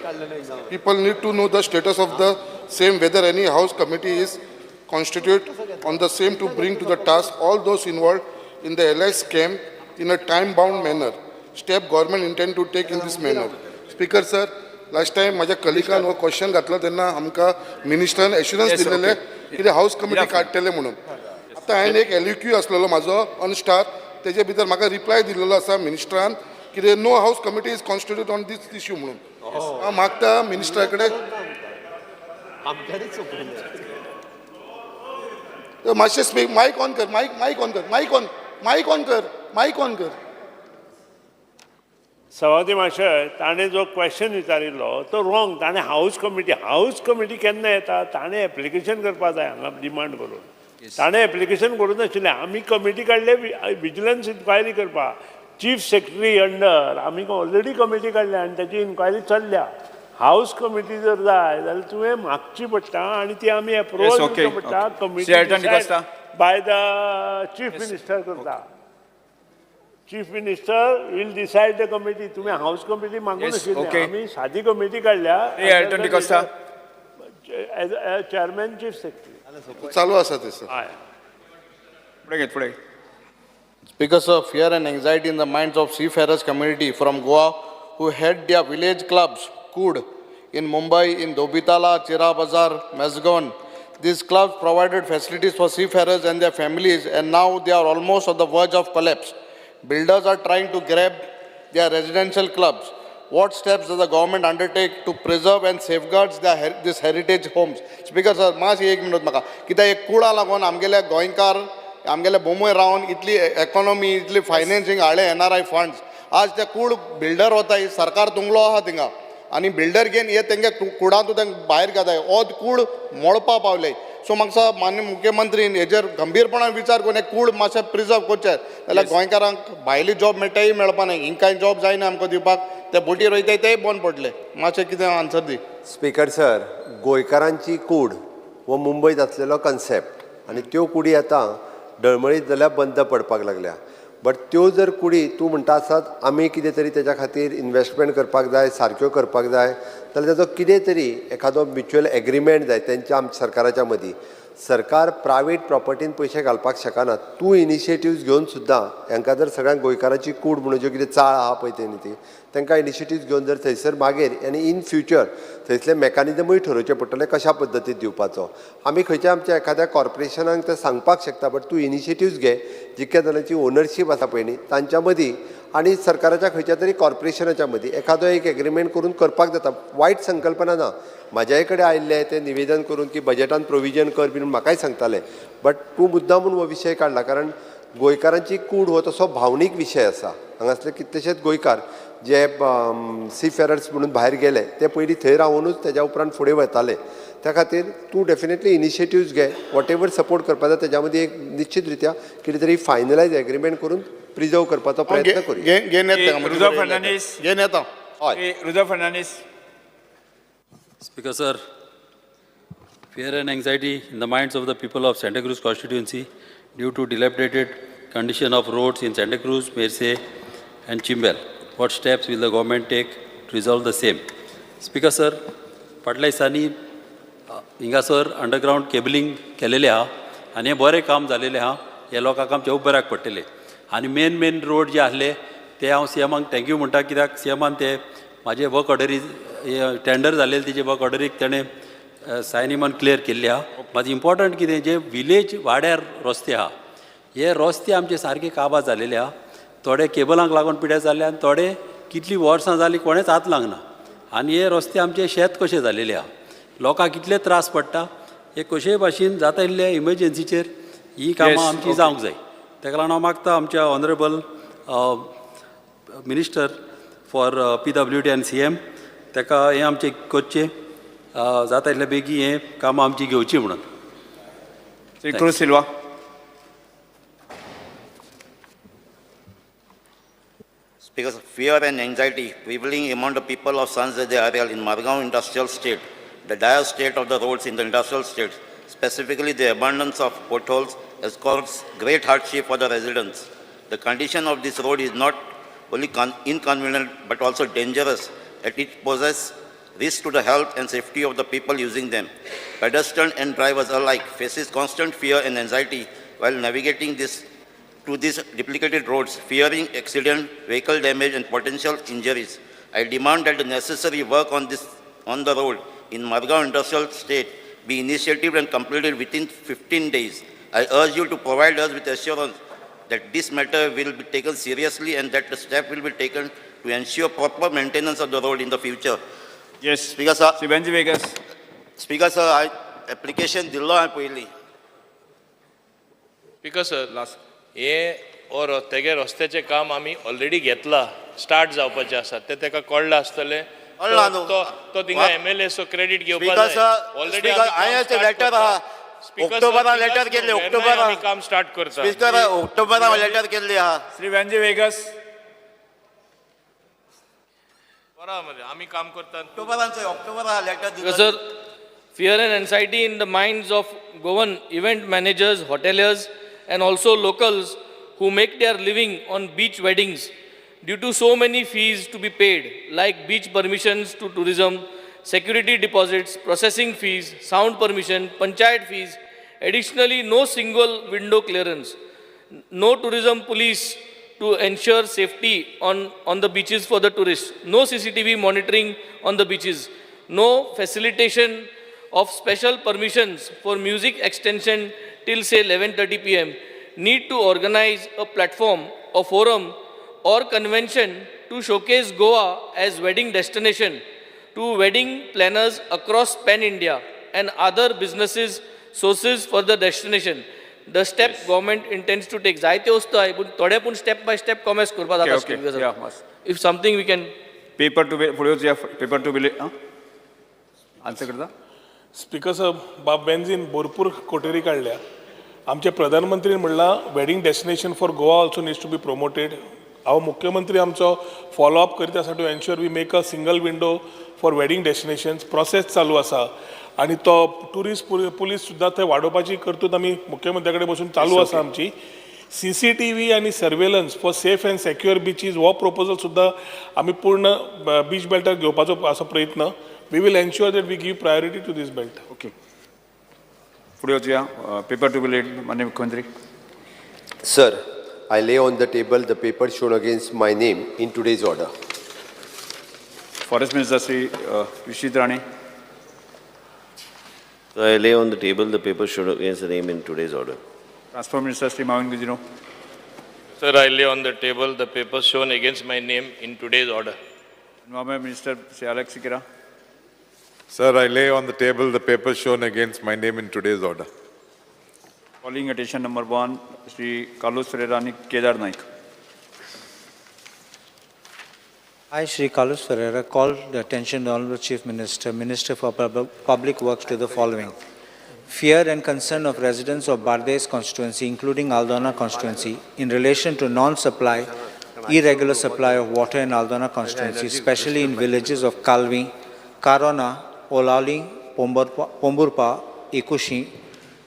People need to know the status of the same, whether any house committee is constituted on the same to bring to the task all those involved in the alleged scam in a time-bound manner. Step government intend to take in this manner. Speaker sir, last time माझ्या कलिकान हो question घातला तेन्ना आमकां मिनिस्टरान assurance दिलेले कितें हावस committee काडटले म्हणून. आतां हांवें एक LEQ आसलेलो म्हाजो अनस्टार, तेजे भितर म्हाका रिप्लाय दिलेलो आसा मिनिस्टरान कितें no house committee is constitute on this issue म्हणून. हांव मागता मिनिस्टरा कडेन मातशें स्पीक मायक ऑन कर, मायक ऑन कर, मायक ऑन कर, मायक ऑन कर. सभापती माशय, ताणें जो क्वेश्चन विचारिल्लो तो रॉंग. ताणें हावस कमिटी केन्ना येता, ताणें एप्लिकेशन करपाक जाय हांगा डिमांड करून. ताणें एप्लिकेशन करूं नाशिल्लें. आमी कमिटी काडले विजिलन्स इन्क्वायरी करपाक, चीफ सेक्रेटरी अंडर आमी ऑलरेडी कमिटी काडल्या आनी ताची इन्क्वायरी चल्ल्या. हावस कमिटी जर जाय जाल्यार तुवें मागची पडटा आनी ती आमी एप्रुवल दिवचो पडटा. Committee by the chief minister करता. Chief minister will decide the committee. तुमी हावस कमिटी मागूं नाशिल्ले, आमी सादी कमिटी काडल्या. चेअरमॅन चीफ सेक्रेटरी चालू आसा ते सर. फुडें. Speaker sir, fear and anxiety in the minds of seafarers community from Goa who who had their village clubs, Kud, in Mumbai, in Dhobitala, Chira Bazar, Mazgaon. These clubs provided facilities for seafarers and their families, and now they are almost on the verge of collapse. Builders are trying to grab their residential clubs. What steps does the government undertake to preserve and safeguard this heritage homes? Speaker sir, मातशें एक minute म्हाका कित्याक एक कुळा लागून आमगेले गोंयकार आमगेले बोंबय रावन इतली एकोनॉमी इतली फायनान्सींग हाडले एनआरआय फंड्स. आज ते कूड बिल्डर वताय, सरकार तुंगलो आहा थिंगा आनी बिल्डर घेवन हे तेंगे कुडांतू तेंका भायर घेताय, हो कूड मोडपा पावले. सो म्हाका माननीय मुख्यमंत्रीन हेजेर गंभीरपणान विचार करून हे कूड मातशें प्रिजर्व करचें, जाल्यार गोंयकारांक भायली जॉब मेळटाय मेळपा ना. हिंग कांय जॉब जायना आमकां दिवपाक, ते बोटीर वयताय तेय बंद पडले. मातशें कितें आन्सर दी. स्पीकर सर, गोंयकारांची कूड हो मुंबयत आसलेलो कन्सेप्ट आनी त्यो कुडी आतां डळमळीत जाल्यार बंद पडपाक लागल्या. बट त्यो जर कुडी तूं म्हणटा आसत आमी कितें तरी तेज्या खातीर इन्वेस्टमेंट करपाक जाय, सारक्यो करपाक जाय, जाल्यार तेजो कितें तरी एखादो म्युच्युअल एग्रीमेंट जाय तेंच्या आमच्या सरकाराच्या मदीं. सरकार प्रायवेट प्रॉपर्टीन पयशे घालपाक शकना. तूं इनिशिएटिव्स घेवन सुद्दां हांकां जर सगळ्यांक गोंयकारांची कूड म्हणून ज्यो कितें चाळ आहा पळय तेणी ती तांकां इनिशिएटिव्स घेवन जर थंयसर मागीर आनी इन फ्युचर थंयसले मॅकानिजमूय ठरोवचें पडटलें कशा पद्दतीन दिवपाचो. आमी खंयच्या आमच्या एखाद्या कॉर्पोरेशनाक तें सांगपाक शकता, बट तूं इनिशिएटिव्स घे जितक्या जाणांची ओनरशीप आसा पळय न्ही तांच्या मदीं आनी सरकाराच्या खंयच्या तरी कॉर्पोरेशनाच्या मदीं एखादो एक एग्रीमेंट करून करपाक जाता. वायट संकल्पना ना. म्हाज्याय कडेन आयिल्लें तें निवेदन करून की बजेटान प्रोविजन कर बीन म्हाकाय सांगताले, बट तूं मुद्दाम म्हूण हो विशय काडला कारण गोंयकारांची कूड हो तसो भावनीक विशय आसा. हांगासले कितलेशेच गोंयकार जे सीफेरर्स म्हणून भायर गेले ते पयलीं थंय रावुनूच तेज्या उपरांत फुडें वताले. त्या खातीर तूं डेफिनेटली इनिशिएटिव्स घे, what ever support करपाक जाय तेज्या मदीं एक निश्चित रित्या कितें तरी फायनलायज एग्रीमेंट करून प्रिजर्व करपाचो प्रयत्न करूया. रुजो फर्नांडीस. घेन येता. हय, Rujo Fernandes. Speaker sir, fear and anxiety in the minds of the people of Santa Cruz constituency due to dilapidated condition of roads in Santa Cruz, Merce and Chimbel. What steps will the government take to resolve the same? Speaker sir, फाटल्या दिसांनी हिंगासर underground cabling केलेलें आहा आनी हें बरें काम जालेलें आहा. हे लोकांक आमचें खूब बऱ्याक पडटलें. आनी मेन मेन रोड जे आसले ते हांव सी एमाक thank you म्हणटा, कित्याक सी एमान ते म्हाजे वर्क ऑर्डरी टेंडर जालेले तेजे वर्क ऑर्डरीक तेणें सायन इमान क्लियर केल्ली आहा. मात इम्पॉर्टंट कितें, जे विलेज वाड्यार रस्ते आहा हे रस्ते आमचे सारके काबार जालेले आहा. थोडे केबलांक लागून पिड्यार जाले आनी थोडे कितलीं वर्सां जालीं कोणेंच हात लागना आनी हे रस्ते आमचे शेत कशे जालेले आहा. लोकांक कितले त्रास पडटा. हे कशेय भाशेन जाता इल्ले इमर्जन्सीचेर ही कामां आमची जावंक जाय. ताका लागून हांव मागता आमच्या honourable minister for PWD आनी CM ताका हें आमचें करचें, जाता इतले बेगीन हें कामां आमचीं घेवचीं म्हणून. Shri Cruz Silva. Because fear and anxiety prevailing among the people of San Jose area in Margao industrial state, the dire state of the roads in the industrial state, specifically the abundance of potholes, has caused great hardship for the residents. The condition of this road is not only inconvenient but also dangerous, as it poses risk to the health and safety of the people using them. Pedestrians and drivers alike faces constant fear and anxiety while navigating to these duplicated roads, fearing accident, vehicle damage, and potential injuries. I demand that the necessary work on the road in Margao Industrial State be initiated and completed within 15 days. I urge you to provide us with assurance that this matter will be taken seriously and that the step will be taken to ensure proper maintenance of the road in the future. Yes. Speaker sir. Shri Venzy Viegas. Speaker sir, I application दिल्लो हांवें पयलीं. Speaker sir, last हे और तेगे रस्त्याचें काम आमी already घेतला, start जावपाचें आसा, तें तेका कळ्ळां आसतलें. तो थिंगा MLA so credit घेवपा जाय. ऑलरेडी लेटर आहा, ऑक्टोबरान लेटर केल्ले, ऑक्टोबरान काम स्टार्ट करता. स्पीकर ऑक्टोबरान लेटर केल्ले आहा. श्री वेंजी वेगस. बरोबर आमी काम करता. ऑक्टोबरान letter. Sir, fear and anxiety in the minds of Goan event managers, hoteliers and also locals who make their living on beach weddings due to so many fees to be paid, like beach permissions to tourism, security deposits, processing fees, sound permission, panchayat fees. Additionally, no single window clearance, no tourism police to ensure safety on the beaches for the tourists, no CCTV monitoring on the beaches, no facilitation of special permissions for music extension till say 11:30 p.m. Need to organize a platform, a forum or convention to showcase Goa as wedding destination to wedding planners across pan-India and other businesses sources for the destination. The step government intends to take. जायते वस्तू आहे पूण थोडे पूण step by step commerce करपा जाता. If something we can paper to फुडें वचया. Paper two bill answer करता. स्पीकर साहब, बाब बेंजीन भरपूर कोटेरी काडल्या. आमचे प्रधानमंत्रीन म्हणलां wedding destination for Goa also needs to be promoted. हांव मुख्यमंत्री आमचो फॉलो अप करीत आसा to ensure we make a single window for wedding destinations. Process चालू आसा आनी तो ट्युरिस्ट पुलीस सुद्दां थंय वाडोवपाची कर्तूत आमी मुख्यमंत्र्या कडेन बसून चालू आसा आमची. CCTV आनी surveillance for safe and secure beaches हो प्रपोजल सुद्दां आमी पूर्ण बीच बेल्टार घेवपाचो आसा प्रयत्न. We will ensure that we give priority to this belt. Okay, फुडें वचुया. पेपर टू बिल माननीय मुख्यमंत्री. Sir, I lay on the table the paper shown against my name in today's order. Forest Minister Shri Vishwajit Rane. So I lay on the table the paper shown against the name in today's order. Transport Minister Shri Mauvin Godinho. Sir, I lay on the table the paper shown against my name in today's order. Environment Minister Shri Alex Sequeira. Sir, I lay on the table the paper shown against my name in today's order. Calling attention number 1, Shri Carlos Ferreira and Kedar Naik. I, Shri Carlos Ferreira, call the attention of the Honorable Chief Minister, Minister for Public Works to the following. Fear and concern of residents of Bardez constituency, including Aldona constituency, in relation to non-supply, irregular supply of water in Aldona constituency, especially in villages of Kalvi, Karona, Olali, Pomburpa, Ekushi,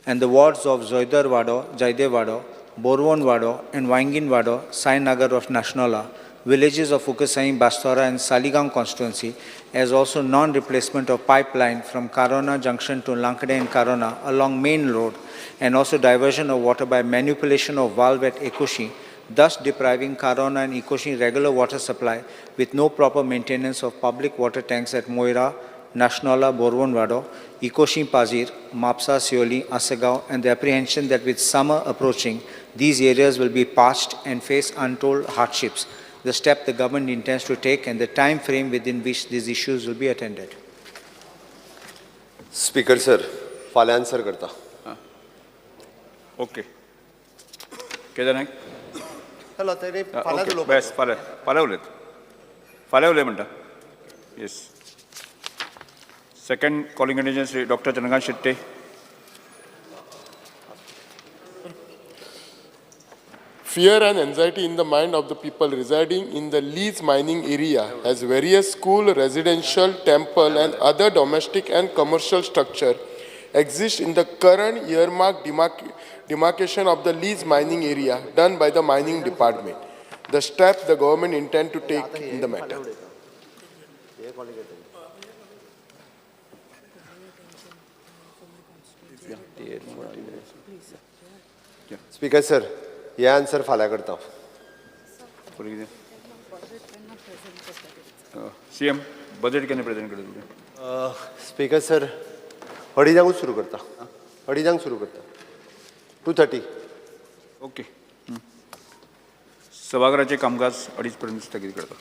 and the wards of Zoidarwado, Jaidewado, Borwonwado, and Wainginwado, Sainagar of Nationala, villages of Ukasain, Bastora, and Saligao constituency, as also non-replacement of pipeline from Karona junction to Lankade and Karona along main road, and also diversion of water by manipulation of valve at Ekushi, thus depriving Karona and Ekushi regular water supply with no proper maintenance of public water tanks at Moira, Nationala, Borwonwado, Ikoshi Pazir, Mapsa, Sioli, Asagao, and the apprehension that with summer approaching, these areas will be parched and face untold hardships. The step the government intends to take and the time frame within which these issues will be attended. Speaker sir, फाल्यां answer करता. Okay, Kedar Naik. चलो तरी फाल्यां उलोवपाचो. Best, फाल्यां फाल्यां उलयत, फाल्यां उलय म्हणटा. Yes. Second calling attention Shri doctor Chandrakant Shetye. Fear and anxiety in the mind of the people residing in the lease mining area as various school, residential, temple and other domestic and commercial structure exist in the current earmark demarcation of the lease mining area done by the mining department. The step the government intend to take in the matter. Speaker sir, हे answer फाल्यां करता. CM budget केन्ना present करता तुजें? Speaker sir, अडीजांकूच सुरू करता. अडीजांक सुरू करता. 2:30. ओके. सभाघराचें कामकाज 2:30 पर्यंत स्थगीत करता.